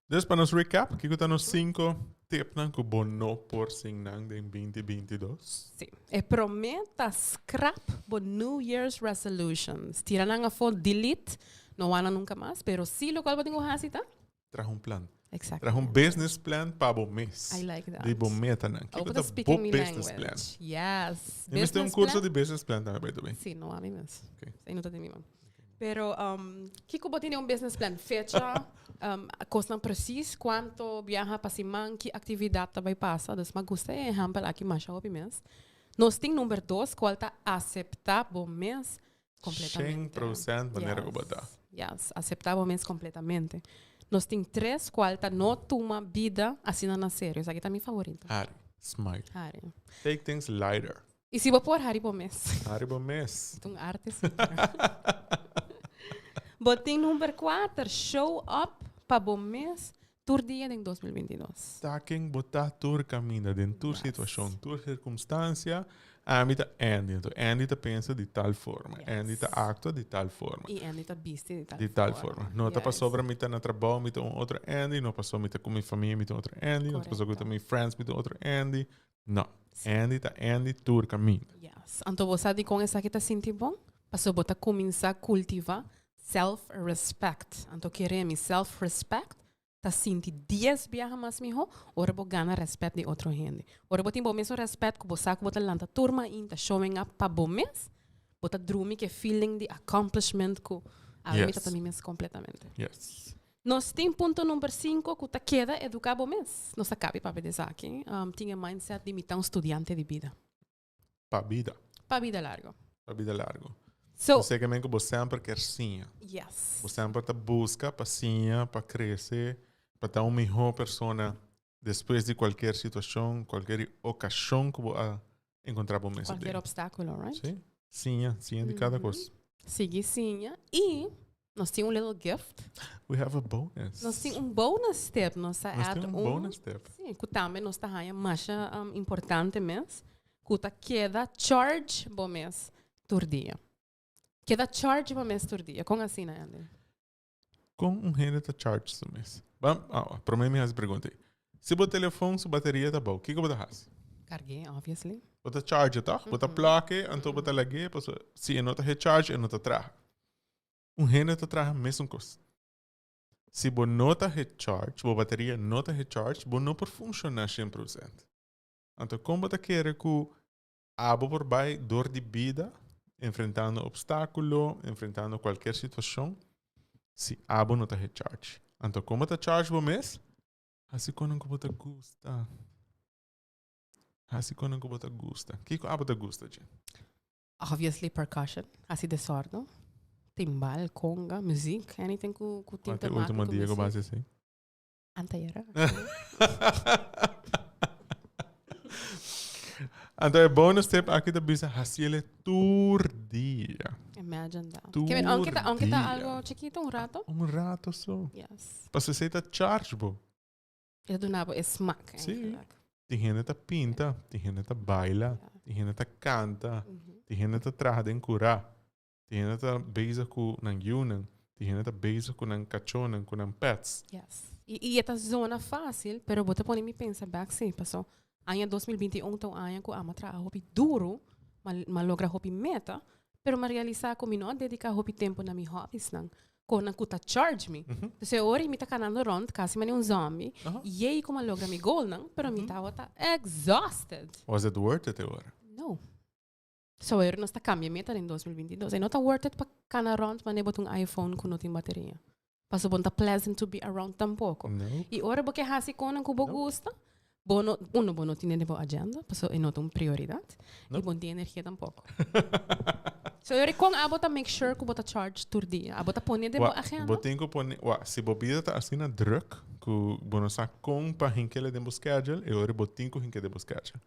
S3: Dus pa nos recap, kiko ta nos cinco tipnan ku bo no por sin nan den 2022?
S2: Sí. E prome ta scrap bo New Year's resolutions. Tira nan afo, delete. No wak nan nunca mas, pero si locual bo tin cu haci ta?
S3: Traha un plan.
S2: Exactamente.
S3: Traha un business plan pa bo mes.
S2: I like that.
S3: Di bo metanan.
S2: Kiko
S3: ta bo
S2: speaking me
S3: business plan?
S2: language. Yes.
S3: Mi mester un
S2: Business
S3: curso
S2: plan?
S3: di business plan tambe, by the way.
S2: Si, no ami mes.
S3: Okay.
S2: Esey no ta den mi man. Pero um, kiko bo tin den un business plan? Fecha, um, cosnan precies, cuanto biaha pa siman, ki actividad ta bay pasa. Dus m'a gusta e ehempel aki masha hopi mes. Nos tin number dos, cual ta acepta bo mes completamente.
S3: 100% manera cu bo ta.
S2: Yes, acepta bo mes completamente. Nos tin tres, cual ta no tuma bida asina na serio. Esaki ta mi favorito.
S3: Hari, smile.
S2: Hari.
S3: Take things lighter.
S2: Y si bo por hari bo mes.
S3: Hari bo mes.
S2: Ta un arte si. Bo tin number cuater, show up pa bo mes tur dia den 2022.
S3: Ta ken bo ta tur caminda, den tur situacion, tur circumstancia. Ami ta Andy, anto Andy ta pensa di tal forma, Andy ta actua di tal forma.
S2: Y Andy ta bisti di tal
S3: Di tal forma. No ta pasobra mi ta na trabou, mi ta un otro Andy, no pasobra mi ta cu mi famia, mi ta un otro Andy, no ta pasobra cu mi ta mi friends, mi ta un otro Andy. No. Andy ta Andy tur caminda.
S2: Yes. Anto bo sa dicon esaki ta sinti bon? Pasobra bo ta cuminsa cultiva self-respect. Anto kere mi self-respect ta sinti dies biaha mas miho ora bo gana respet di otro hende. Ora bo tin bo mesun respet ku bo sa ku bo ta lanta tur mainta showing up pa bo mes, bo ta drumi ku e feeling di accomplishment ku awe mi ta ta mi mes completamente.
S3: Yes.
S2: Nos tin punto number cinco ku ta keda educa bo mes. Nos ta kabi papia di esaki. Tin e mindset di mi ta un studiante di bida.
S3: Pa bida.
S2: Pa bida largo.
S3: Pa bida largo.
S2: So.
S3: Bo ke men ku bo semper kier siña.
S2: Yes.
S3: Bo semper ta buska pa siña, pa krese, pa ta un mihó persona despues di kualkier situashon, kualkier okashon ku bo a enkontrá bo mes aden.
S2: Kualkier obstákulo, right?
S3: Sí. Siña, siña di kada kos.
S2: Sigui siña i nos tin un little gift.
S3: We have a bonus.
S2: Nos tin un bonus tip. Nos a
S3: Nos
S2: add
S3: tin un
S2: un
S3: bonus tip.
S2: Sí, ku tambe nos ta haña masha importante mes, ku ta keda charge bo mes tur dia. Keda charge bo mes tur dia. Kon asina, Andy?
S3: Kon un hende ta charge su mes? Ban, ah, promé mi hasi pregunta ei. Si bo telefon su bateria ta bou, kiko bo ta hasi?
S2: Cargu'é, obviously.
S3: Bo ta charge tòg? Bo ta plug-e, anto bo ta lag'é, pasobra si e no ta hecharge, e no ta traha. Un hende ta traha mesun kos. Si bo no ta hecharge, bo bateria no ta hecharge, bo no por funshoná shen prosent. Anto kon bo ta kere ku abo por bai dor di bida enfrentando obstákulo, enfrentando kualker situashon, si abo no ta hecharge? Anto kon bo ta charge bo mes? Hasi konan ku bo ta gusta. Hasi konan ku bo ta gusta. Kiko abo ta gusta, Jen?
S2: Obviously percussion, hasi desordo, timbal, conga, muziek, anything ku ku tin
S3: Cuál
S2: te
S3: te
S2: maken
S3: último
S2: ku
S3: dia ku
S2: muziek.
S3: bas así?
S2: Anteayer.
S3: Anto e bonus tip aki ta bisa hasiele tur dia.
S2: Imagine that.
S3: Tur
S2: Ke men, aunke ta, aunke ta
S3: dia.
S2: algo chikito, un rato.
S3: Un rato so.
S2: Yes.
S3: Pasobra esei ta charge bo.
S2: E ta duna bo e smak
S3: Sí.
S2: eigenlijk.
S3: Tin hende ta pinta, tin hende ta baila, tin hende ta kanta, tin hende ta traha den kurá, tin hende ta bezig ku nan yunan, tin hende ta bezig ku nan kachónan, ku nan pets.
S2: Yes. I, i e ta zona fácil, pero bo ta pone mi pensa bek sí, paso aña 2021 ta un aña ku amo a traha hopi duru, m'a m'a logra hopi meta, pero m'a realisá ku mi no a dediká hopi tempu na mi hobbiesnan. Konan ku ta charge mi. Entonces e ora mi ta kanando rond kasi manera un zombie. Yei ku mi a logra mi goalnan, pero mi tabata exhausted.
S3: Was it worth it e ora?
S2: No. So e ora nos ta kambia meta den 2022. E no ta worth it pa kana rond manera bo ta un iPhone ku no tin bateria. Pasobra bo no ta pleasant to be around tampoko.
S3: No.
S2: I ora bo ke hasi konan ku bo gusta, Bo no, uno, bo no tin den bo agenda, pasobra e no ta un prioridad.
S3: No.
S2: Y bo no tin energia tampoco. So, yori con abo ta make sure cu bo ta charge tur dia? Abo ta pone den bo
S3: Wa,
S2: agenda?
S3: bo tin cu pone, wa, si bo bida ta asina druk cu bo no sa con pa hinkele den bo schedule, e ora bo tin cu hinke den bo schedule.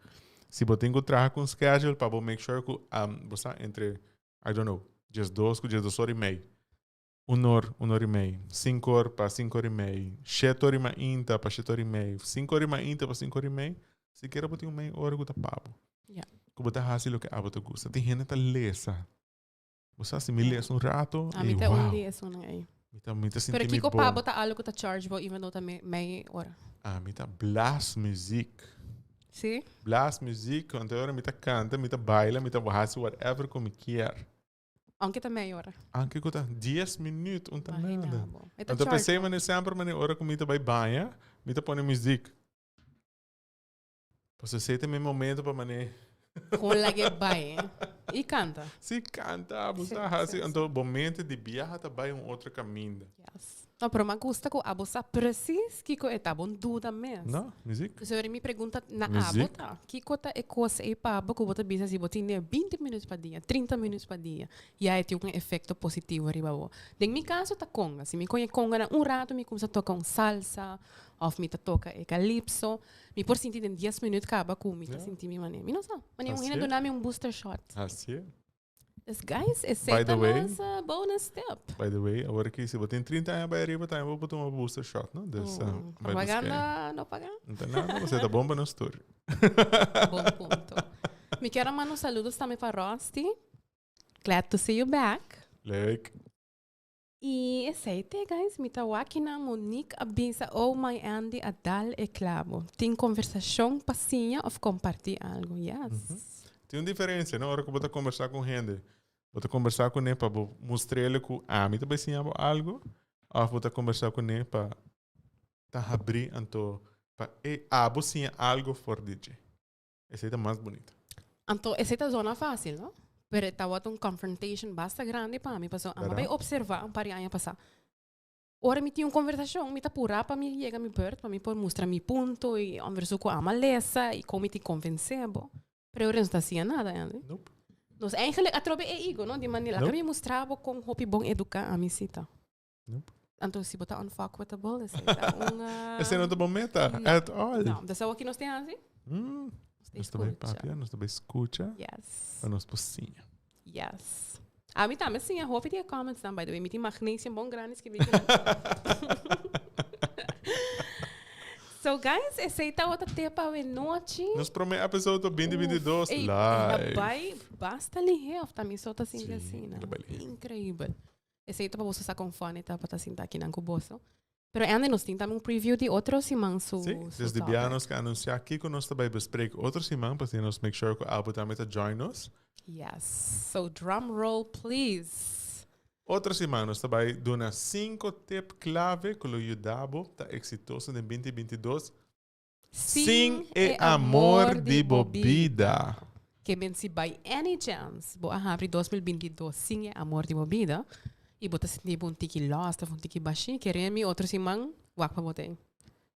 S3: Si bo tin cu traha cu un schedule pa bo make sure cu, um, bo sa entre, I don't know, diesdos cu diesdos ora y mei, Un or, un or i mei. Sinku or pa sinku or i mei. Shete or i mainta pa shete or i mei. Sinku or i mainta pa sinku or i mei. Sikiera bo tin un mei ora ku ta pa bo.
S2: Ja.
S3: Ku bo ta hasi loke abo ta gusta. Tin hende ta lesa. Bo sa si mi lesa un rato
S2: A mi
S3: i
S2: ta un
S3: wow.
S2: di esunnan ei.
S3: Mi ta mi ta sinti
S2: Pero
S3: mi
S2: kiko pa
S3: bon.
S2: bo ta algo ku ta charge bo even though ta mei ora?
S3: Ami ta blas muziek.
S2: Si?
S3: Blas muziek, anto e ora mi ta kanta, mi ta baila, mi ta hasi whatever ku mi kier.
S2: Aunke ta mei ora.
S3: Aunke ku ta dies minuut, un ta
S2: Imagina
S3: nada.
S2: bo. E ta
S3: Anto
S2: charge
S3: p'esei
S2: bo.
S3: mane semper mane ora ku mi ta bai baña, mi ta pone muziek. Pasobra esei ta mi momento pa mane.
S2: Kon lag'é bai i kanta.
S3: Si, kanta, bo
S2: Sí,
S3: sa hasi.
S2: sí, sí.
S3: Anto bo mente di biaha ta bai un otro kaminda.
S2: Yes. No, pero m'a gusta ku abo sa precies kiko e ta, bo no duda mes.
S3: No, muziek.
S2: Pues ora mi pregunta na abo
S3: Muziek.
S2: ta, kiko ta e kos ei pa abo ku bo ta bisa si bo tin den binti minuut pa dia, trinta minuut pa dia, ya e tin un efekto positivo riba bo. Den mi kaso ta konga. Si mi koñe konga na un rato mi kumsa toka un salsa òf mi ta toka e kalipso, mi por sinti den dies minuut kaba ku mi ta sinti mi manera. Mi no sa. Manera un
S3: Así
S2: hende
S3: e.
S2: duna mi un booster shot.
S3: Así e.
S2: Dus guys, esei
S3: By the
S2: ta
S3: way-
S2: nos bonus tip.
S3: By the way, awor aki si bo tin 30 aña bai ariba tambe bo por tuma booster shot, no? Dus,
S2: Oh,
S3: bai busca.
S2: propaganda no paga.
S3: No ta nada, bo ta bon pa nos tur.
S2: Bon punto. Mi kier a manda un saludos tambe pa Rosti. Glad to see you back.
S3: Leuk.
S2: Y esei te guys, mi ta wak na Monique a bisa oh my Andy a dal e clavo. Tin conversacion pa siña of comparti algo. Yes.
S3: Tin un diferencia, no? Ora cu bo ta conversa cu un hende, bo ta conversa cu ne pa bo mustrele cu ami ta bay siña bo algo, of bo ta conversa cu ne pa ta habri anto pa e abo siña algo for di dje. Esei ta mas bunito.
S2: Anto esei ta zona fácil, no? Pero e tabata un confrontation basta grandi pa mi, pasobra amo
S3: Verdad?
S2: bai observa un par di aña pasá. Ora mi tin un conversacion, mi ta purá pa mi yega mi beurt, pa mi por mustra mi punto i onderzoek ku amo a lesa i kon mi tin konvensé bo. Pero ora nos no ta hacia nada, Andy.
S3: Nope.
S2: Nos eigenlijk atrobe e ego, no? Di manera,
S3: Nope.
S2: laga mi mustra bo kon hopi bon eduká ami si ta.
S3: Nope.
S2: Anto si bo ta unfuckwithable, esei ta un...
S3: Esei no ta bo meta,
S2: no.
S3: at all.
S2: No, dus awor ki nos tin hasi? Nos
S3: Nos ta bai papia, nos ta bai skucha.
S2: Yes.
S3: Pa nos por siña.
S2: Yes. Ami tambe siña hopi di e comments nan, by the way. Mi tin magnesium bon grandi skibí ki nan. So guys, esei tabata te pa awe nochi.
S3: Nos prome episode ta 2022
S2: Ey,
S3: live.
S2: el a bai basta lihé of ta mi so ta sinti
S3: Sí,
S2: asina.
S3: el a bai lihé.
S2: Increíbel. Esei ta pa boso sa kon funny ta pa ta sinta akinan ku boso. Pero Andy, nos tin tambe un preview di otro siman su
S3: Sí,
S2: su
S3: desde bia
S2: topic.
S3: nos ke anuncia kiko nos ta bai bespreken otro siman, pa asina nos make sure ku abo tambe ta join nos.
S2: Yes. So drum roll please.
S3: Otro siman nos ta bai duna cinco tip clave ku lo yuda bo ta exitoso den 2022 sin e amor di bo bida.
S2: Ke men si by any chance bo a habri 2022 sin e amor di bo bida y bo ta sinti bo un tiki lost of un tiki bashi, kere mi otro siman wak pa bo ta ei.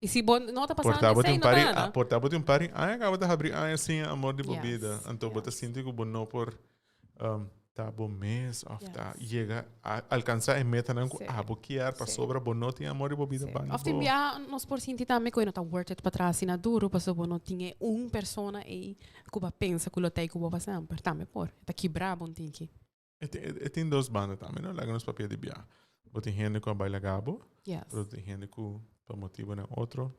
S2: Y si bo no ta
S3: Por
S2: pasando
S3: ta bo
S2: esei,
S3: tin
S2: no ta
S3: pari,
S2: nada.
S3: por ta bo tin un pari aña kaba ta habri aña sin e amor di bo
S2: Yes,
S3: bida. Anto bo ta
S2: yes.
S3: sinti ku bo no por ta bo mes of ta
S2: Yes.
S3: yega a alcansa e metanan cu
S2: Sí.
S3: abo kier pasobra bo no tin amor di bo bida
S2: Sí.
S3: banda
S2: Of tin
S3: bo.
S2: bia nos por sinti tambe cu e no ta worth it pa traha asina duro pasobra bo no tin e un persona ey cu bo a pensa cu lo ta ey cu bo pa semper. Tambe por. E ta kibra bo un tiki.
S3: E tin, e tin dos banda tambe, no? Laga nos papia di bia. Bo tin hende cu a bai laga bo,
S2: Yes.
S3: pero tin hende cu pa motibonan otro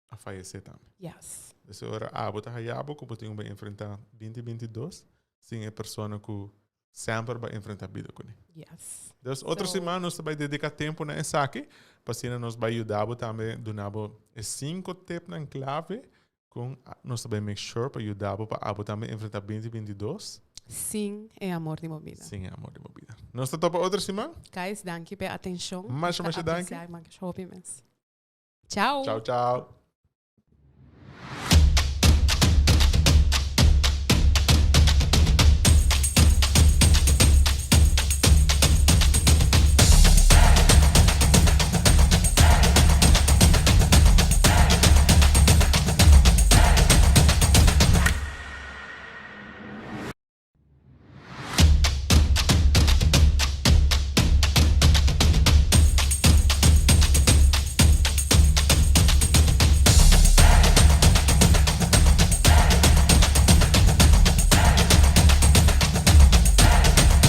S3: a fayece tambe.
S2: Yes.
S3: Entonces ora abo ta haya bo cu bo tin cu bay enfrenta 2022 sin e persona cu semper bay enfrenta bida cune.
S2: Yes.
S3: Dus otro
S2: So
S3: siman nos ta bay dedica tempo na esaki, pa asina nos bay yuda bo tambe duna bo e cinco tipnan clave con nos ta bay make sure pa yuda bo pa abo tambe enfrenta 2022.
S2: Sin e amor di bo bida.
S3: Sin e amor di bo bida. Nos ta topa otro siman.
S2: Guys, danki p'e atencion.
S3: Masha, masha danki.
S2: Nos ta aprecia, masha hopi mes. Ciao.
S3: Ciao, ciao.